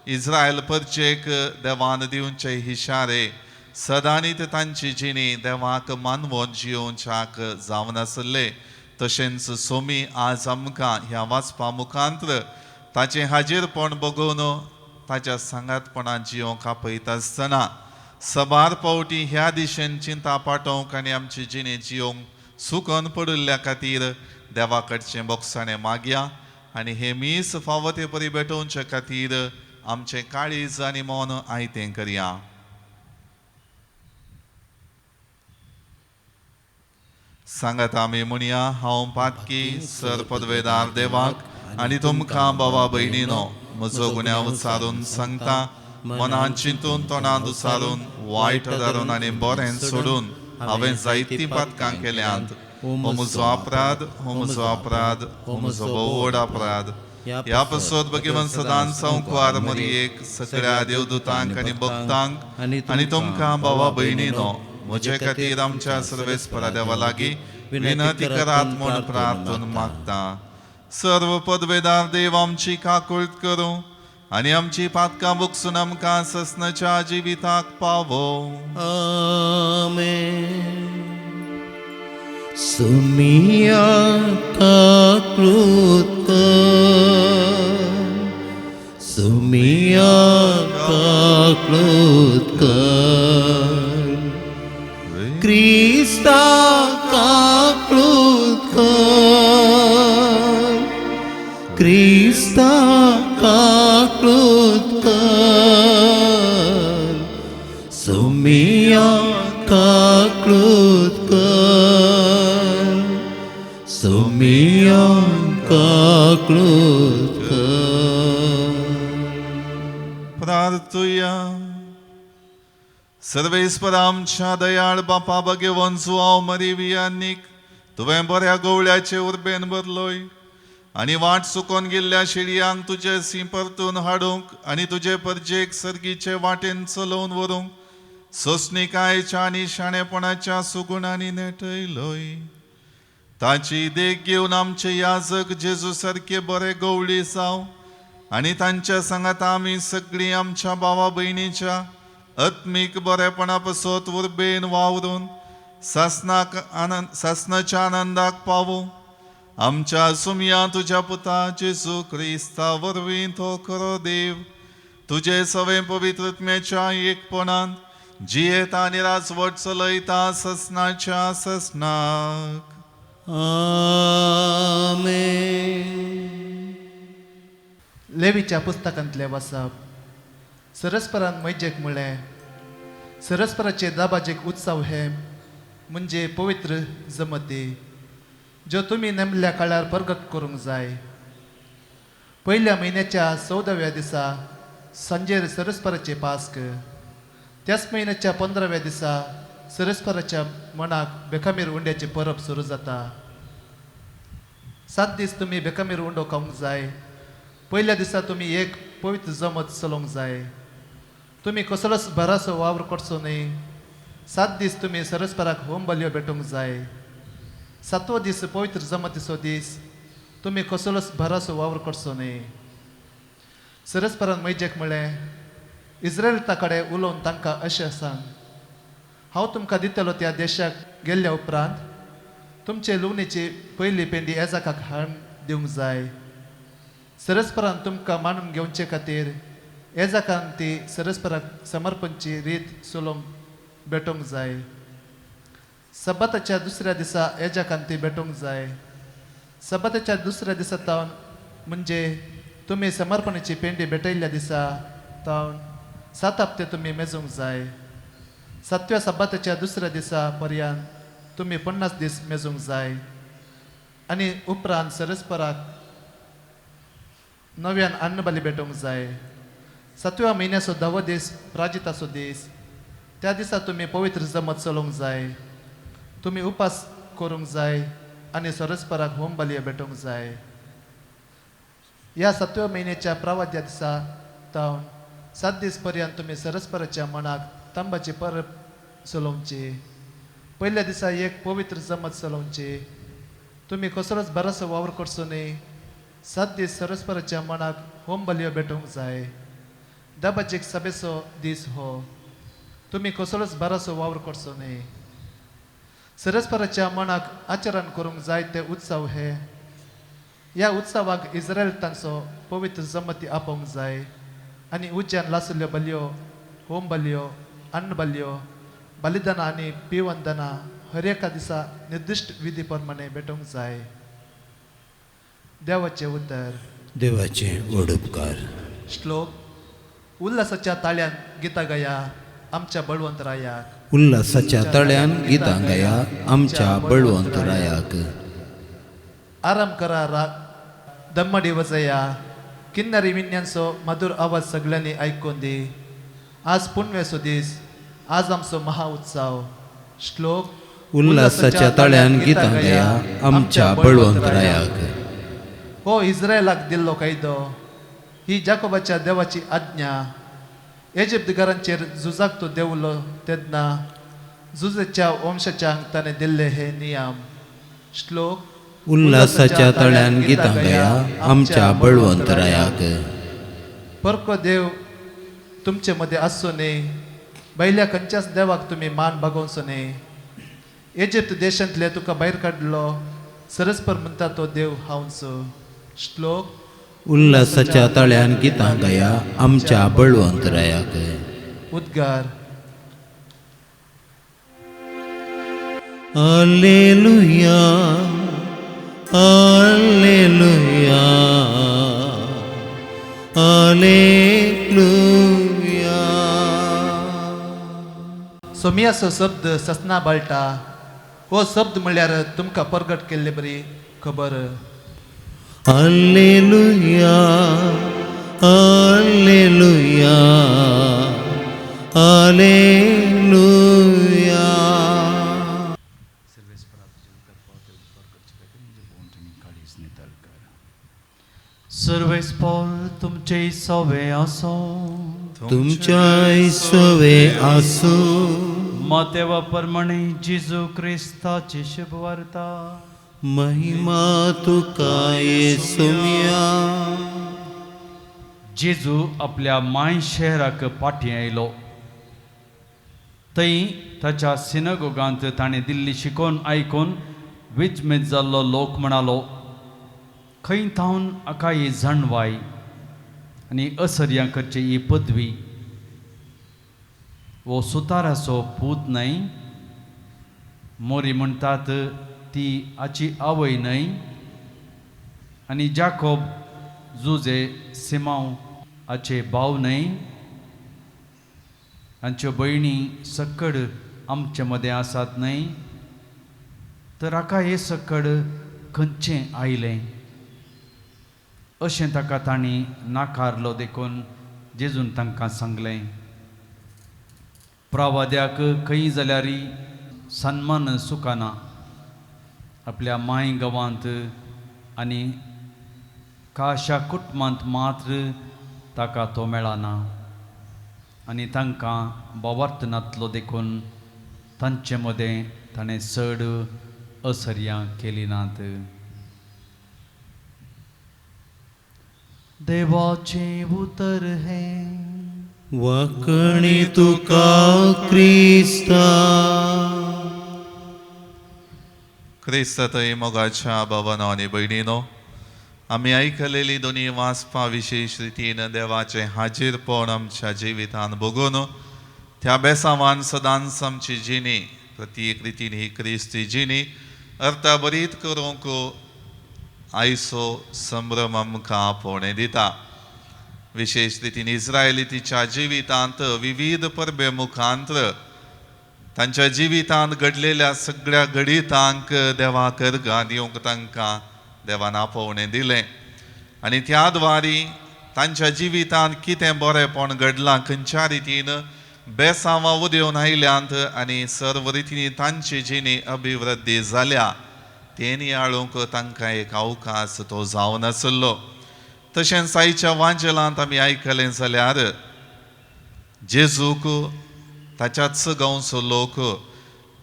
[SPEAKER 5] इस्रायल परचेक देवान दिवचे हिशारे सदांनीत तांची जिणी देवाक मानवोन जियोवच्याक जावन आसले. तशेंच सोमी आज आमकां ह्या वाचपा मुखांत ताचें हाजीरपण बगोवन ताच्या सांगातपणान जियोंक आपयता आसतना सबार पावटी ह्या दिशेन चिंता पाटोवंक आनी आमची जिणी जियोंक सुकन पडिल्ल्या खातीर देवा कडचें बोगसाणें मागया आनी हें मीस फावो ते परी भेटोवचे खातीर आमचें काळीज आनी मन आयतें करया. सांगात आमी म्हणया, हांव पातकी सर पदवेदार देवाक आनी तुमकां बाबा भयणीनो म्हजो गुन्यांव उचारून सांगता, मनान चिंतून तोंडान उचारून वायट धरून आनी बरें सोडून हांवें जायतीं पातकां केल्यांत. हो म्हजो अपराध, हो म्हजो अपराध, हो म्हजो भोव व्हड अपराध. ह्या पासत भगवान सदांच संवकार मरियेक, सगळ्या देवदूतांक आनी भक्तांक आनी तुमकां भावा भयणीनो म्हजे खातीर आमच्या सर्वेस्परा देवा लागीं विनंती करात म्हूण प्रार्थून मागता. सर्व पदवेदार देव आमची काकुळट करूं आनी आमची पातकां बुकसून आमकां ससनाच्या जिविताक पावो.
[SPEAKER 2] आमेन. सुमिया काकृत कर, सुमिया काकृत कर, क्रिस्ता काकृत कर, क्रिस्ता काकृत कर, सुमिया काकृत कर, सुमिया काकृत कर.
[SPEAKER 5] प्रार्थुया. सर्वेस्पर आमच्या दयाळ बापा भगेवन जुआव मरिवियानीक तुवें बऱ्या गवळ्याचे उर्बेन भरलोय आनी वाट चुकोन गेल्ल्या शेळयांक तुजे सी परतून हाडूंक आनी तुजे परजेक सर्गीचे वाटेन चलोवन व्हरूंक सोंसणिकायेच्या आनी शाणेपणाच्या सुगुणांनी नेटयलोय. ताची देख घेवन आमचे याजक जेजू सारके बरे गवळी जावं आनी तांच्या सांगाता आमी सगळीं आमच्या भावा भयणीच्या आत्मीक बरेपणा पसत उर्बेन वावरून सासनाक आनंद सासनाच्या आनंदाक पावूं. आमच्या सुमया तुज्या पुता जेजू क्रिस्ता वरवीं तो खरो देव तुजे सवें पवित्रत्म्याच्या एकपणान जियेता आनी राजवट चलयता ससनाच्या ससनाक.
[SPEAKER 2] आमेन.
[SPEAKER 6] लेवीच्या पुस्तकांतलें वाचप. सरस्परान मैजेक म्हळें, सरस्पराचे दाबाजेक उत्सव हे म्हणजे पवित्र जमती ज्यो तुमी नेमल्या काळार प्रगट करूंक जाय. पयल्या म्हयन्याच्या 14व्या दिसा सांजेर सरस्पराचे पास्क, त्याच म्हयन्याच्या 15व्या दिसा सरस्पराच्या मनाक बेकामीर उंड्याचे परब सुरू जाता. 7 दीस तुमी बेकामीर उंडो खावंक जाय. पयल्या दिसा तुमी एक पवित्र जमत चलोवंक जाय. तुमी कसलोच बरासो वावर करचो न्हय. 7 दीस तुमी सरस्पराक होम बलयो भेटूंक जाय. 7वो दीस पवित्र जमतीचो दीस. तुमी कसलोच बरासो वावर करचो न्हय. सरस्परान मैजेक म्हळें, इस्रायलता कडेन उलोवन तांकां अशें सांग, हांव तुमकां दितलो त्या देशाक गेल्ल्या उपरांत तुमचे लुवणेची पयली पेंडी एजाकाक हाडून दिवंक जाय. सरस्परान तुमकां मानून घेवचे खातीर एजाकान ती सरस्पराक समर्पणची रीत चलोवंक भेटोवंक जाय. सबाताच्या दुसऱ्या दिसा एजाकान ती भेटोवंक जाय. सबाताच्या दुसऱ्या दिसा तावन म्हणजे तुमी समर्पणाची पेंडी भेटयल्ल्या दिसा तावन 7 हप्ते तुमी मेजूंक जाय. 7व्या सबाताच्या दुसऱ्या दिसा पर्यंत तुमी 50 दीस मेजूंक जाय आनी उपरांत सरस्पराक नव्यान अन्नबली भेटोवंक जाय. 7व्या म्हयन्याचो 10वो दीस प्राजिताचो दीस. त्या दिसा तुमी पवित्र जमत चलोवंक जाय. तुमी उपास करूंक जाय आनी सरस्पराक होम बलयो भेटोवंक जाय. ह्या 7व्या म्हयन्याच्या प्रावाद्या दिसा तावन 7 दीस पर्यंत तुमी सरस्पराच्या मनाक तांबाची परब चलोवची. पयल्या दिसा एक पवित्र जमत चलोवची. तुमी कसलोच बरोसो वावर करचो न्हय. 7 दीस सरस्पराच्या मनाक होम बलयो भेटोवंक जाय. दबाजीक सभेचो दीस हो. तुमी कसलोच बरोसो वावर करचो न्हय. सरस्पराच्या मनाक आचरण करूंक जाय ते उत्सव हे. ह्या उत्सवाक इस्रायल तांचो पवित्र जमती आपोवंक जाय आनी उज्यान लासुल्ल्यो बलयो, होम बलयो, अन्न बलयो, बलिदानां आनी पिवंदनां हर एका दिसा निर्दिश्ट विधी प्रमाणे भेटोवंक जाय. देवाचें उतर.
[SPEAKER 2] देवाचे व्हड उपकार.
[SPEAKER 6] श्लोक. उल्हासाच्या ताळ्यान गितां गाया आमच्या बळवंत रायाक.
[SPEAKER 2] उल्हासाच्या तळ्यान गितां गाया आमच्या बळवंत रायाक.
[SPEAKER 6] आराम करा राग दम्मडी वजया किन्नरी विन्यांचो मधुर आवाज सगळ्यांनी आयकून दी. आज पुनवेचो दीस, आज आमचो महा उत्सव. श्लोक.
[SPEAKER 2] उल्हासाच्या तळ्यान गितां गाया आमच्या बळवंत रायाक.
[SPEAKER 6] हो इस्रायलाक दिल्लो कायदो, ही जाकोबाच्या देवाची आज्ञा. इजिप्तकारांचेर झुजाक तो देंवलो तेन्ना झुजेच्या वंशाच्या ताणें दिल्ले हे नियम. श्लोक.
[SPEAKER 2] उल्हासाच्या तळ्यान गितां गाया आमच्या बळवंत रायाक.
[SPEAKER 6] परको देव तुमचे मदें आसचो न्ही, भायल्या खंयच्याच देवाक तुमी मान बागोवचो न्ही. इजिप्त देशांतले तुका भायर काडलो सरस्पर म्हणटा तो देव हांवच. श्लोक.
[SPEAKER 2] उल्हासाच्या तळ्यान गितां गाया आमच्या बळवंत रायाक.
[SPEAKER 6] उद्गार.
[SPEAKER 2] Alleluia, alleluia, alleluia.
[SPEAKER 6] सोमियाचो शब्द ससना बाळटा. हो शब्द म्हणल्यार तुमकां परगट केल्ले बरी खबर.
[SPEAKER 2] Alleluia, alleluia, alleluia.
[SPEAKER 7] सर्वेस्पोल तुमचे सवे आसो.
[SPEAKER 2] तुमच्या सवे आसूं.
[SPEAKER 7] मातेवा प्रमाणे जेजू क्रिस्ताची शुभवार्ता.
[SPEAKER 2] महिमा तुका येसुम्या.
[SPEAKER 7] जेजू आपल्या माय शहराक फाटीं आयलो. थंय ताच्या सिनगोगांत ताणें दिल्ली शिकोवन आयकून विजमीत जाल्लो लोक म्हणालो, खंय थावन हाका ही जाणवाय आनी असर्यां करची ही पदवी? हो सुताराचो पूत न्हय? मोरी म्हणटात ती हाची आवय न्हय? आनी जाकोब, जुजे, सिमांव हाचे भाव न्हय? हांच्यो भयणी सक्कड आमचे मदें आसात न्हय? तर हाका हें सक्कड खंयचें आयलें? अशें ताका तांणी नाकारलो देखून जेजून तांकां सांगलें, प्रवाद्याक खंय जाल्यार सन्मान सुकाना, आपल्या माय गांवांत आनी काशा कुटुंबांत मात्र ताका तो मेळना. आनी तांकां बावार्थ नातलो देखून तांचे मदें ताणें चड असर्यां केली नात. देवाचें उतर हें.
[SPEAKER 2] वाकणी तुका क्रिस्ता.
[SPEAKER 5] क्रिस्त थंय मोगाच्या भावानो आनी भयणीनो, आमी आयकलेली दोनी वाचपा विशेश रितीन देवाचें हाजीरपण आमच्या जिवितान भोगून त्या बेसांवान सदांच आमची जिणी प्रत्येक रितीन ही क्रिस्ती जिणी अर्थाभरीत करूंक आयचो संभ्रम आमकां आपोवणें दिता. विशेश रितीन इस्रायली तिच्या जिवितांत विविध परबे मुखांत्र तांच्या जिवितांत घडलेल्या सगळ्या घडितांक देवाक अर्गां दिवंक तांकां देवान आपोवणें दिलें आनी त्या द्वारी तांच्या जिवितांत कितें बरेंपण घडलां, खंयच्या रितीन बेसांवां उदेवन आयल्यांत आनी सर्व रितींनी तांची जिणी अभिवृद्धी जाल्या तें नियाळूंक तांकां एक अवकाश तो जावन आसलो. तशेंच आयच्या वांजेलांत आमी आयकलें जाल्यार जेजूक ताच्याच गांवचो लोक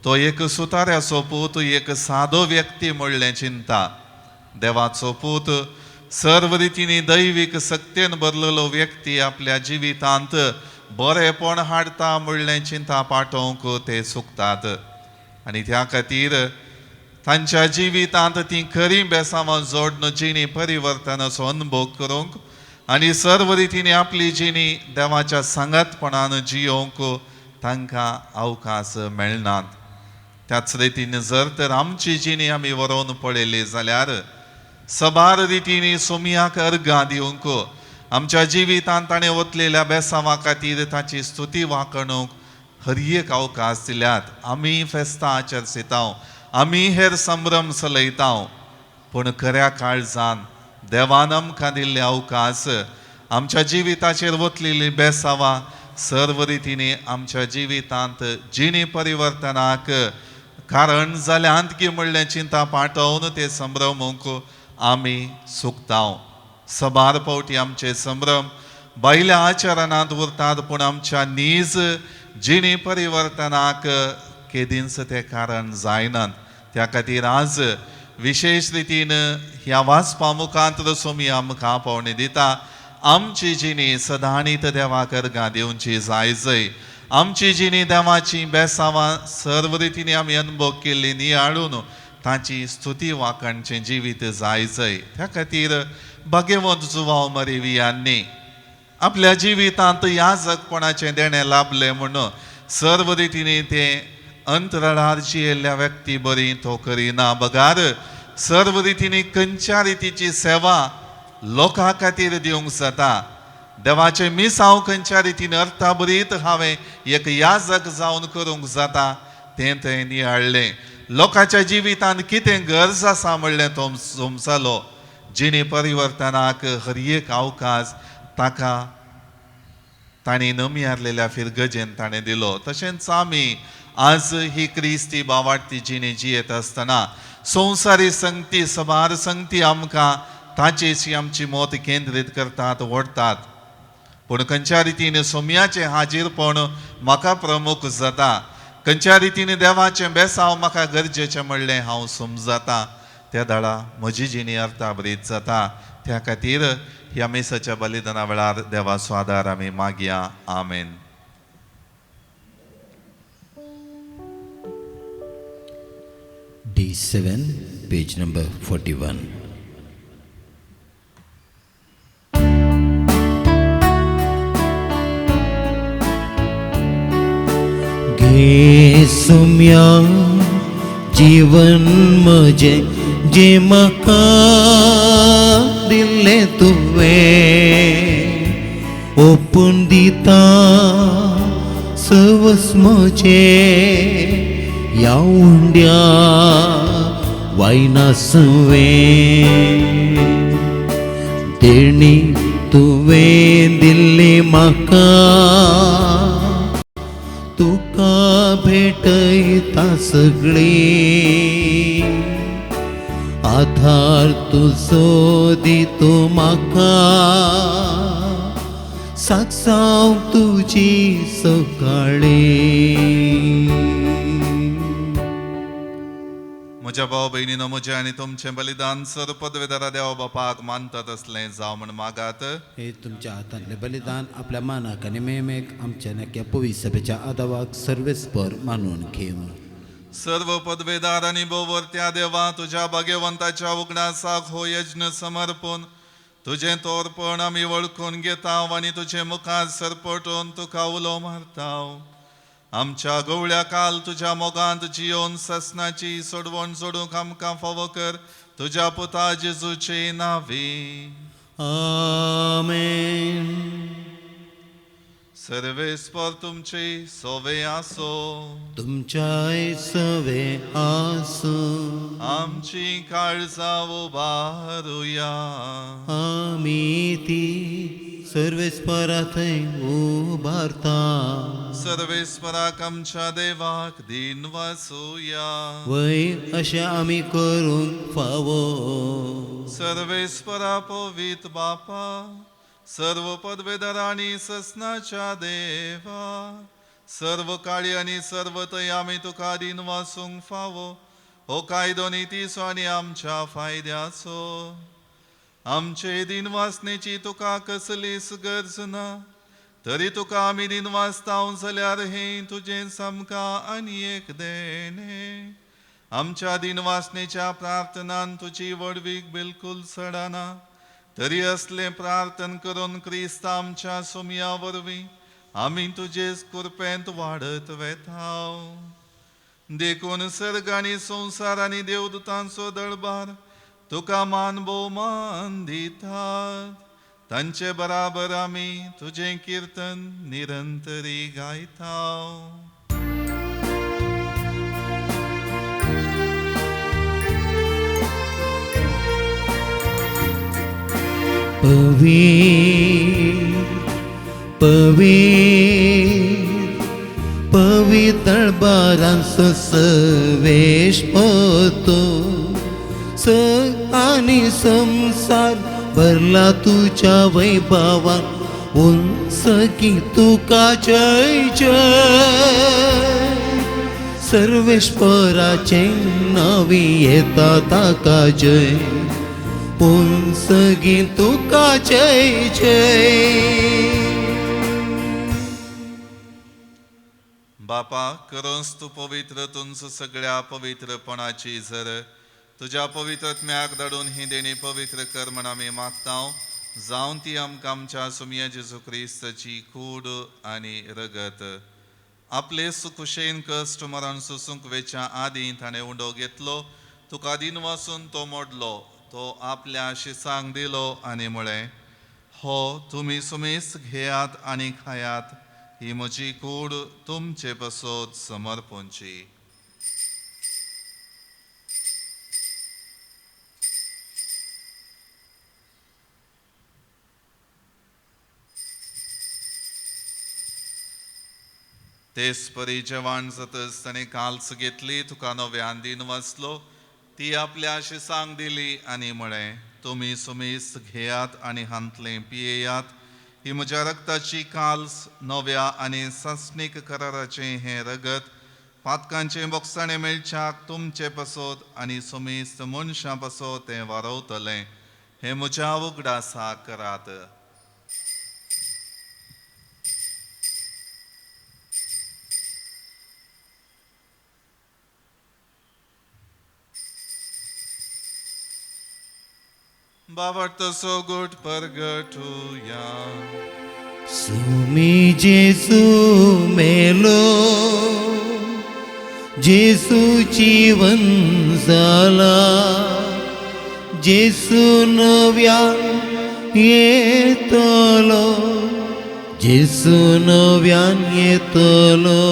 [SPEAKER 5] तो एक सुताऱ्याचो पूत, एक सादो व्यक्ती म्हणलें चिंता. देवाचो पूत सर्व रितींनी दैवीक सक्तेन भरलेलो व्यक्ती आपल्या जिवितांत बरेंपण हाडटा म्हणलें चिंता पाठोवंक ते चुकतात आनी त्या खातीर तांच्या जिवितांत ती खरी बेसांवां जोडून जिणी परिवर्तनाचो अनुभव करूंक आनी सर्व रितींनी आपली जिणी देवाच्या सांगातपणान जियोवंक तांकां अवकाश मेळनात. त्याच रितीन जर तर आमची जिणी आमी वरोवन पळयली जाल्यार सबार रितींनी सोमयाक अर्गां दिवंक आमच्या जिवितांत ताणें वतलेल्या बेसांवां खातीर ताची स्तुती वाखणूक हर एक अवकाश दिल्यात. आमी फेस्तां आचरसितांव, आमी हेर संभ्रम चलयतांव, पूण खऱ्या काळजान देवान आमकां दिल्ले अवकाश आमच्या जिविताचेर वतलेली बेसांवां सर्व रितींनी आमच्या जिवितांत जिणी परिवर्तनाक कारण जाल्यांत की म्हणलें चिंता पाठोवन ते संभ्रमूंक आमी सुकतांव. सबार फावटी आमचे संभ्रम भायल्या आचरणांत उरतात, पूण आमच्या नीज जिणी परिवर्तनाक केदींच तें कारण जायनात. त्या खातीर आज विशेश रितीन ह्या वाचपा मुखांत सोमी आमकां पावणी दिता. आमची जिणी सदांनीत देवाक अर्गां दिवची जाय जय. आमची जिणी देवाची बेसांवां सर्व रितीनी आमी अनुभव केल्ली नियाळून ताची स्तुती वाखाणचें जिवीत जाय जय. त्या खातीर भाग्यवंत जुवांव मरिवियांनी आपल्या जिवितांत याजकपणाचें देणें लाभलें म्हणून सर्व रितीनी ते अंतराळार जियेल्ल्या व्यक्ती बरी तो करिना बगार सर्व रितीनी खंयच्या रितीची सेवा लोकां खातीर दिवंक जाता. देवाचें मिसांव खंयच्या रितीन अर्थाभरीत हांवें एक याजक जावन करूंक जाता तें थंय नियाळ्ळें. लोकांच्या जिवितांत कितें गरज आसा म्हणलें तो समजलो. जिणे परिवर्तनाक हर एक अवकाश ताका तांणी नमियारलेल्या फिरगजेन ताणें दिलो. तशेंच आमी आज ही क्रिस्ती बावाडती जिणे जियेत आसतना संवसारी संगती सबार संगती आमकां ताचेशी आमची मत केंद्रीत करतात ओडटात. पूण खंयच्या रितीन सोम्याचें हाजीरपण म्हाका प्रमुख जाता, खंयच्या रितीन देवाचें बेसांव म्हाका गरजेचें म्हणलें हांव समजता त्या दाडा म्हजी जिणी अर्थाभरीत जाता. त्या खातीर ह्या मिसाच्या बलिदाना वेळार देवाचो आदार आमी मागया. आमेन.
[SPEAKER 2] D7, page number 41. घे सुम्या जीवन म्हजें जें म्हाका दिल्लें तुवें ओपून दिता सवस म्हजें ह्या उंड्या वायनासुवें देणी तुवें दिल्ली म्हाका तुका भेटयता सगळी आधार तुजो दितो म्हाका साक्षाव तुजी सकाळी.
[SPEAKER 5] म्हज्या भाव भयणीनो म्हजें आनी तुमचें बलिदान सर पदवेदारा देवा बापाक मानतात असलें जावं म्हण मागात.
[SPEAKER 2] हे तुमच्या हातांतलें बलिदान आपल्या मानाक आनी मेमेक आमच्या नाक्या पवित्र सभेच्या आदावाक सर्वेस्पर मानून घेवं.
[SPEAKER 5] सर्व पदवेदार आनी भोवरत्या देवा तुज्या भाग्यवंताच्या उगडासाक हो यज्ञ समर्पून तुजें तोरपण आमी वळखून घेताव आनी तुजे मुखार सरपटून तुका उलो मारताव. आमच्या गवळ्या काल तुज्या मोगांत जियोन ससनाची सोडवण सोडूंक आमकां फावो कर तुज्या पुता जेजूचे नांवी.
[SPEAKER 2] आमेन.
[SPEAKER 5] सर्वेस्पर तुमचे सोवे आसो.
[SPEAKER 2] तुमच्याय सवे आसूं.
[SPEAKER 5] आमची काळजां उबारुया.
[SPEAKER 2] आमी ती सर्वेस्परा थंय उबारता.
[SPEAKER 5] सर्वेस्पराक आमच्या देवाक दिन वाचुया.
[SPEAKER 2] वय अशें आमी करूंक फावो.
[SPEAKER 5] सर्वेस्परा पवित बापा सर्व पदवेदार आनी ससनाच्या देवा सर्व काळी आनी सर्व थंय आमी तुका दिन वाचूंक फावो. हो कायदो नितीचो आनी आमच्या फायद्याचो. आमचे दिन वाचनेची तुका कसलीच गरज ना तरी तुका आमी दिन वाचताव जाल्यार हें तुजें सामकां आनी एक देणें. आमच्या दिन वाचनेच्या प्रार्थनान तुजी व्हडवीक बिलकूल चडना तरी असलें प्रार्थन करून क्रिस्त आमच्या सोमया वरवीं आमी तुजेच कुरपेंत वाडत वेताव. देखून सर्ग आनी संवसार आनी देवदूतांचो दळबार तुका मान भोवमान दितात. तांचे बराबर आमी तुजें किर्तन निरंतरी गायताव.
[SPEAKER 2] पवित्र पवित्र पवित्र बारांचो सवेश पतो स आनी संसार भरला तुज्या वैभवान उंच की तुका जय जय. सर्वेश्वराचे नावी येता ताका जय, पुंसगी तुका जय जय.
[SPEAKER 5] बापा करोंस तूं पवित्र तुमचो सगळ्या पवित्रपणाची जर तुज्या पवित्रत्म्याक धाडून ही देणी पवित्र कर म्हण आमी मागता, जावन ती आमकां आमच्या सुमया जेजू क्रिस्ताची कूड आनी रगत. आपले सुकुशेन कश्ट मरण सोसूंक वेच्या आदीं ताणें उंडो घेतलो, तुका दिन वासून तो मोडलो, तो आपल्या शिसांक दिलो आनी म्हळें, हो तुमी सुमेस घेयात आनी खायात, ही म्हजी कूड तुमचे पसत समर्पणची. तेच परी जेवण जातच ताणें काल्स घेतली, तुका नव्यान दिन वाचलो, ती आपल्या शिसांक दिली आनी म्हळें, तुमी सुमेस घेयात आनी हांतलें पियेयात, ही म्हज्या रक्ताची काल्स नव्या आनी सासणीक कराराचें हें रगत पातकांचें बोगसाणें मेळच्याक तुमचे पसत आनी सुमेस्त मनशां पसत तें वारवतलें. हें म्हज्या उगडासाक करात. बाबा सोगोट परगटुया.
[SPEAKER 2] सुमी जेसू मेलो, जेसू जीवन जाला, जेसू नव्यान येतलो, जेसू नव्यान येतलो.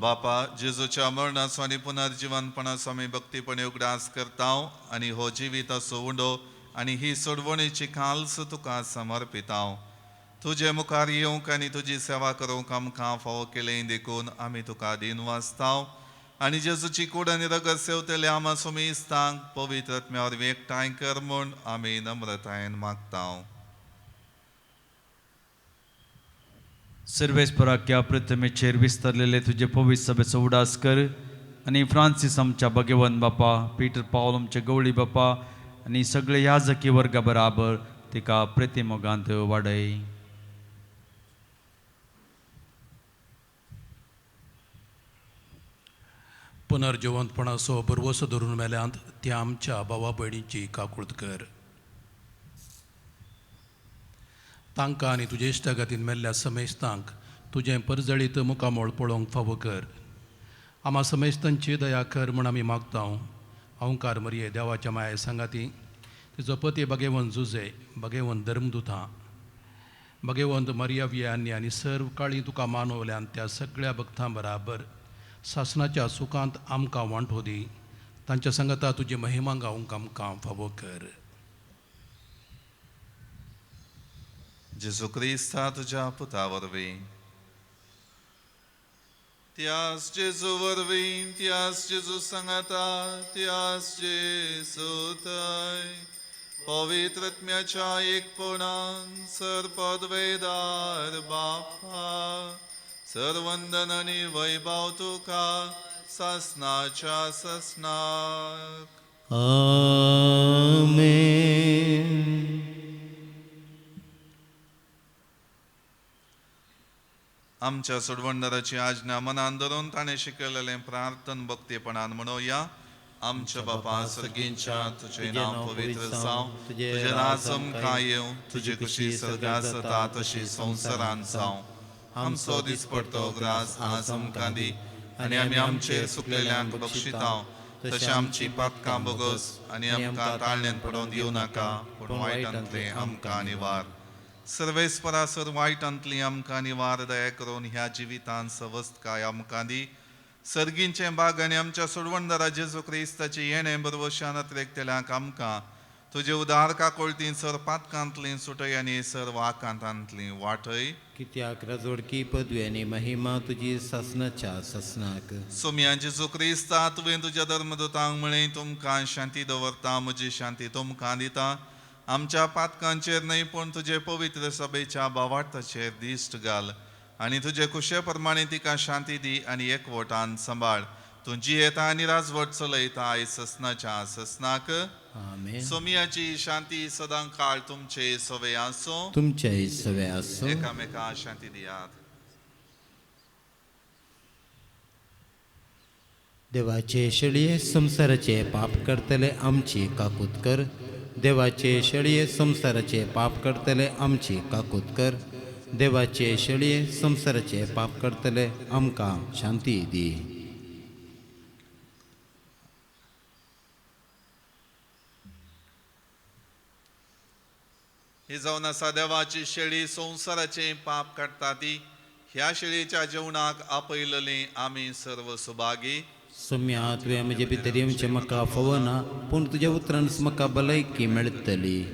[SPEAKER 5] बापा जेजूच्या मरणाचो आनी पुनर्जिवनपणाचो आमी भक्तीपणे उगडास करता आनी हो जिविताचो उंडो आनी ही सोडवणेची काल्स तुका समर्पिता. तुजे मुखार येवंक आनी तुजी सेवा करूंक आमकां फावो केलें देखून आमी तुका दिन वाचता आनी जेजूची कूड आनी रगत सेवतले आमा सुमिस्तांक पवित्र आत्म्या वरवीं एकठांय कर म्हूण आमी नम्रतायेन मागता.
[SPEAKER 7] सर्वेस्पराक ह्या प्रतिमेचेर विस्तारलेले तुजे पवित्र सभेचो उडास कर आनी फ्रांसीस आमच्या भगवंत बापा, पीटर पावल आमचे गवळी बापा आनी सगळे याजकी वर्गा बराबर तिका प्रतिमोगांत वाडय.
[SPEAKER 8] पुनर्जिवंतपणाचो भरवसो धरून मेल्यांत त्या आमच्या भावा भयणीची काकूळत कर. तांकां आनी तुजे इश्टागतीन मेल्ल्या समेस्तांक तुजें परजळीत मुखामोळ पळोवंक फावो कर. आमा समेस्तांची दया कर म्हूण आमी मागता. ओंकार मरये देवाच्या माये सांगाती तिचो पती भगेवंत जुजे, भगेवंत धर्मदुतां, भगेवंत मरिया आनी आनी सर्व काळी तुका मानवल्यान त्या सगळ्या भक्तां बराबर सासणाच्या सुखांत आमकां वांटो दी. तांच्या सांगाता तुजी महिमा गावंक आमकां फावो कर.
[SPEAKER 5] जेजू क्रिस्ता तुज्या पुता वरवीं, त्यास जेजू वरवीं, त्यास जेजू सांगाता, त्यास जेजू थंय पवित्र आत्म्याच्या एकपणान सर पदवेदार बापा, सरवंदन आनी वैभव तुका सासणाच्या सासणाक.
[SPEAKER 2] आमेन.
[SPEAKER 5] आमच्या सोडवणदाराची आज्ञा मनान धरून ताणें शिकयलेलें प्रार्थन भक्तीपणान म्हणोया. आमच्या बापा सर्गींच्या, तुजें नांव पवित्र जावं, तुजें राज आमकां येवं, तुजी खुशी सर्गात जाता तशी संवसारांत जावं. आमचो दिसपडतो ग्रास आज आमकां दी आनी आमी आमचेर सुकलेल्यांक बक्षिता तशें आमची पातकां बोगस आनी आमकां ताळण्यांत पडोवन दिवं नाका, पूण वायटांतलें आमकां निवार. सर्वेस्परा सर वायटांतली आमकां निवार दया करून ह्या जिवितांत सवस्तकाय आमकां दी. सर्गींचें बाग आनी आमच्या सोडवणदारा जेजू क्रिस्ताची येणें बरवशान अत्रेकतल्यांक आमकां तुजे उदार काकोळतीं सर पातकांतलीं सुटय आनी सर्व आकांतांतलीं वाटय.
[SPEAKER 2] कित्याक राजवडकी पदवी आनी महिमा तुजी सासणाच्या सासणाक.
[SPEAKER 5] सोम्या जेजू क्रिस्ता, तुवें तुज्या धर्मदूतांक म्हळें, तुमकां शांती दवरता, म्हजी शांती तुमकां दिता. आमच्या पातकांचेर न्हय पूण तुजे पवित्र सभेच्या भावार्थाचेर दिश्ट घाल आनी तुजे कुशे प्रमाणे तिका शांती दी आनी एकवटान सांबाळ. तूं जियेता आनी राजवट चलयता आयज ससनाच्या ससनाक.
[SPEAKER 2] आमेन.
[SPEAKER 5] सोमियाची शांती सदां काळ तुमचे सवे आसूं.
[SPEAKER 2] तुमचे सवे आसूं.
[SPEAKER 5] एकामेका शांती दियात.
[SPEAKER 2] देवाचे शेळये संवसाराचे पाप करतले आमची काकूत कर. देवाचे शेळये संवसाराचे पाप करतले आमची काकूत कर. देवाचे शेळये संवसाराचे पाप करतले आमकां शांती दी.
[SPEAKER 5] ही जावन आसा देवाची शेळी, संवसाराचे पाप काडटा ती. ह्या शेळीच्या जेवणाक आपयलेली आमी सर्व सुभागी.
[SPEAKER 2] सोम्या, तुवें म्हजे भितर येवचें म्हाका फावना, पूण तुज्या उतरान म्हाका भलायकी मेळटली.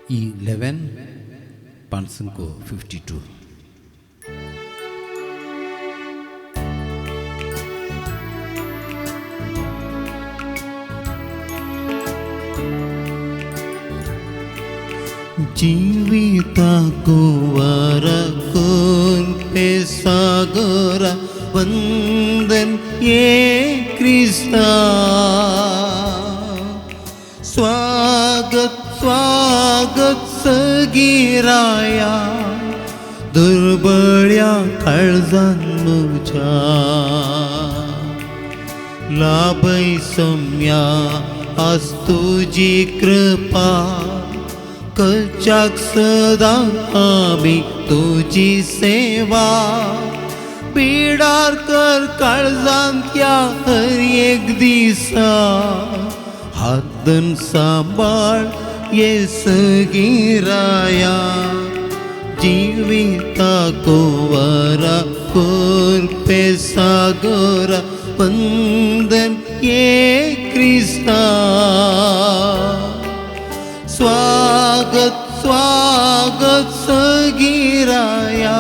[SPEAKER 2] 11 552. जीविता कुंवरा कोरपे सागरा वंदन ये क्रिस्ता. स्वागत स्वागत सगिराया दुर्बळ्या काळजान म्हज्या. लाभय सम्या आज तुजी कृपा, करच्याक सदां आमी तुजी सेवा. पिडार कर काळजांत हर एक दिसा, हातन सांबाळ ये सगिराया. जिविता कुंवरा कोरपे सागरा वंदन ये क्रिस्ता. स्वागत स्वागत सगिराया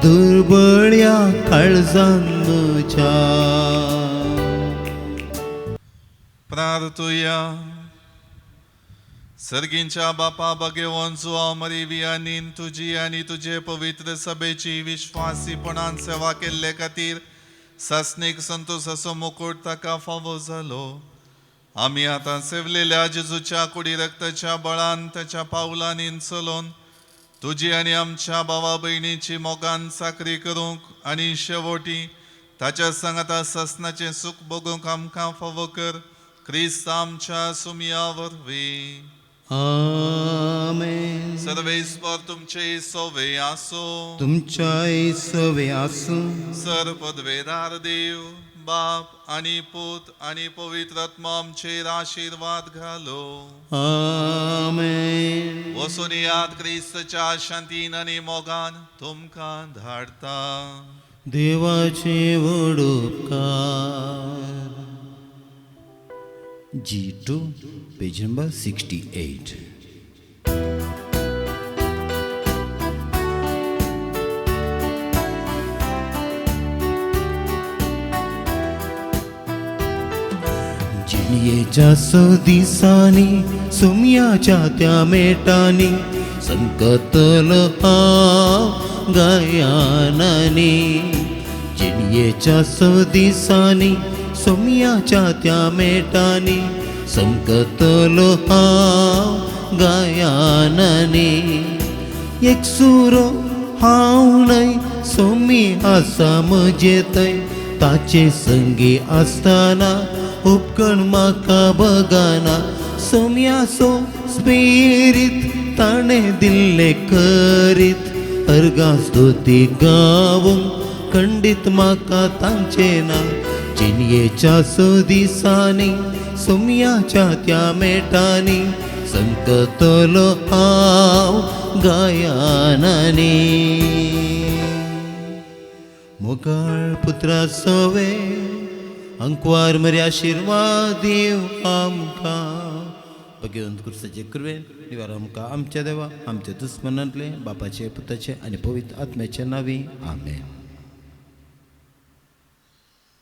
[SPEAKER 2] दुर्बळ्या काळजान म्हज्या.
[SPEAKER 5] प्रार्थुया. सर्गींच्या बापा भगेवन जुआव मरिवी आनी तुजी आनी तुजे पवित्र सभेची विश्वासीपणान सेवा केल्ले खातीर सासणीक संतोषाचो मुकुट ताका फावो जालो. आमी आतां सेवलेल्या जेजूच्या कुडी रक्ताच्या बळान ताच्या पावलांनी चलोवन तुजी आनी आमच्या भावा भयणीची मोगान चाकरी करूंक आनी शेवटी ताच्या सांगाता सासणाचें सूख भोगूंक आमकां फावो कर. क्रिस्त आमच्या सुमया वरवीं.
[SPEAKER 2] आमेन.
[SPEAKER 5] सर्वेस्पर तुमचे सवे आसो.
[SPEAKER 2] तुमच्याय सवे आसूं.
[SPEAKER 5] सर पदवेदार देव बाप आनी पूत आनी पवित्र आत्मा आमचेर आशिर्वाद घालो.
[SPEAKER 2] आमेन.
[SPEAKER 5] वसून याद क्रिस्तच्या शांतीन आनी मोगान तुमकां धाडता.
[SPEAKER 2] देवाचे व्हड उपकार. G2, page number 68. जिणयेच्या स दिसांनी सुमयाच्या त्या मेटांनी संकतल हांव गायनांनी. जिणयेच्या स दिसांनी सोम्याच्या त्या मेटांनी संकतलो हांव गायनांनी. एक सुरो हांव न्हय सोमी आसा म्हजे थंय, ताचे संगी आसतना उपकण म्हाका बगाना. सोम्याचो स्पिरीत ताणें दिल्लें करीत, अर्गां स्तुती गावूंक खंडीत म्हाका तांचें ना. जिणयेच्या स दिसांनी सोम्याच्या त्या मेटांनी संकतलो हांव गायनांनी. मोगाळ पुत्रा सवे अंकवार मरे आशिर्वाद दिव आमकां. भगवंत क्रिस्ताचे कृपेन निवार आमकां आमच्या देवा आमच्या दुस्मनांतले बापाचे पुताचे आनी पवित्र आत्म्याच्या नांवी. आमेन.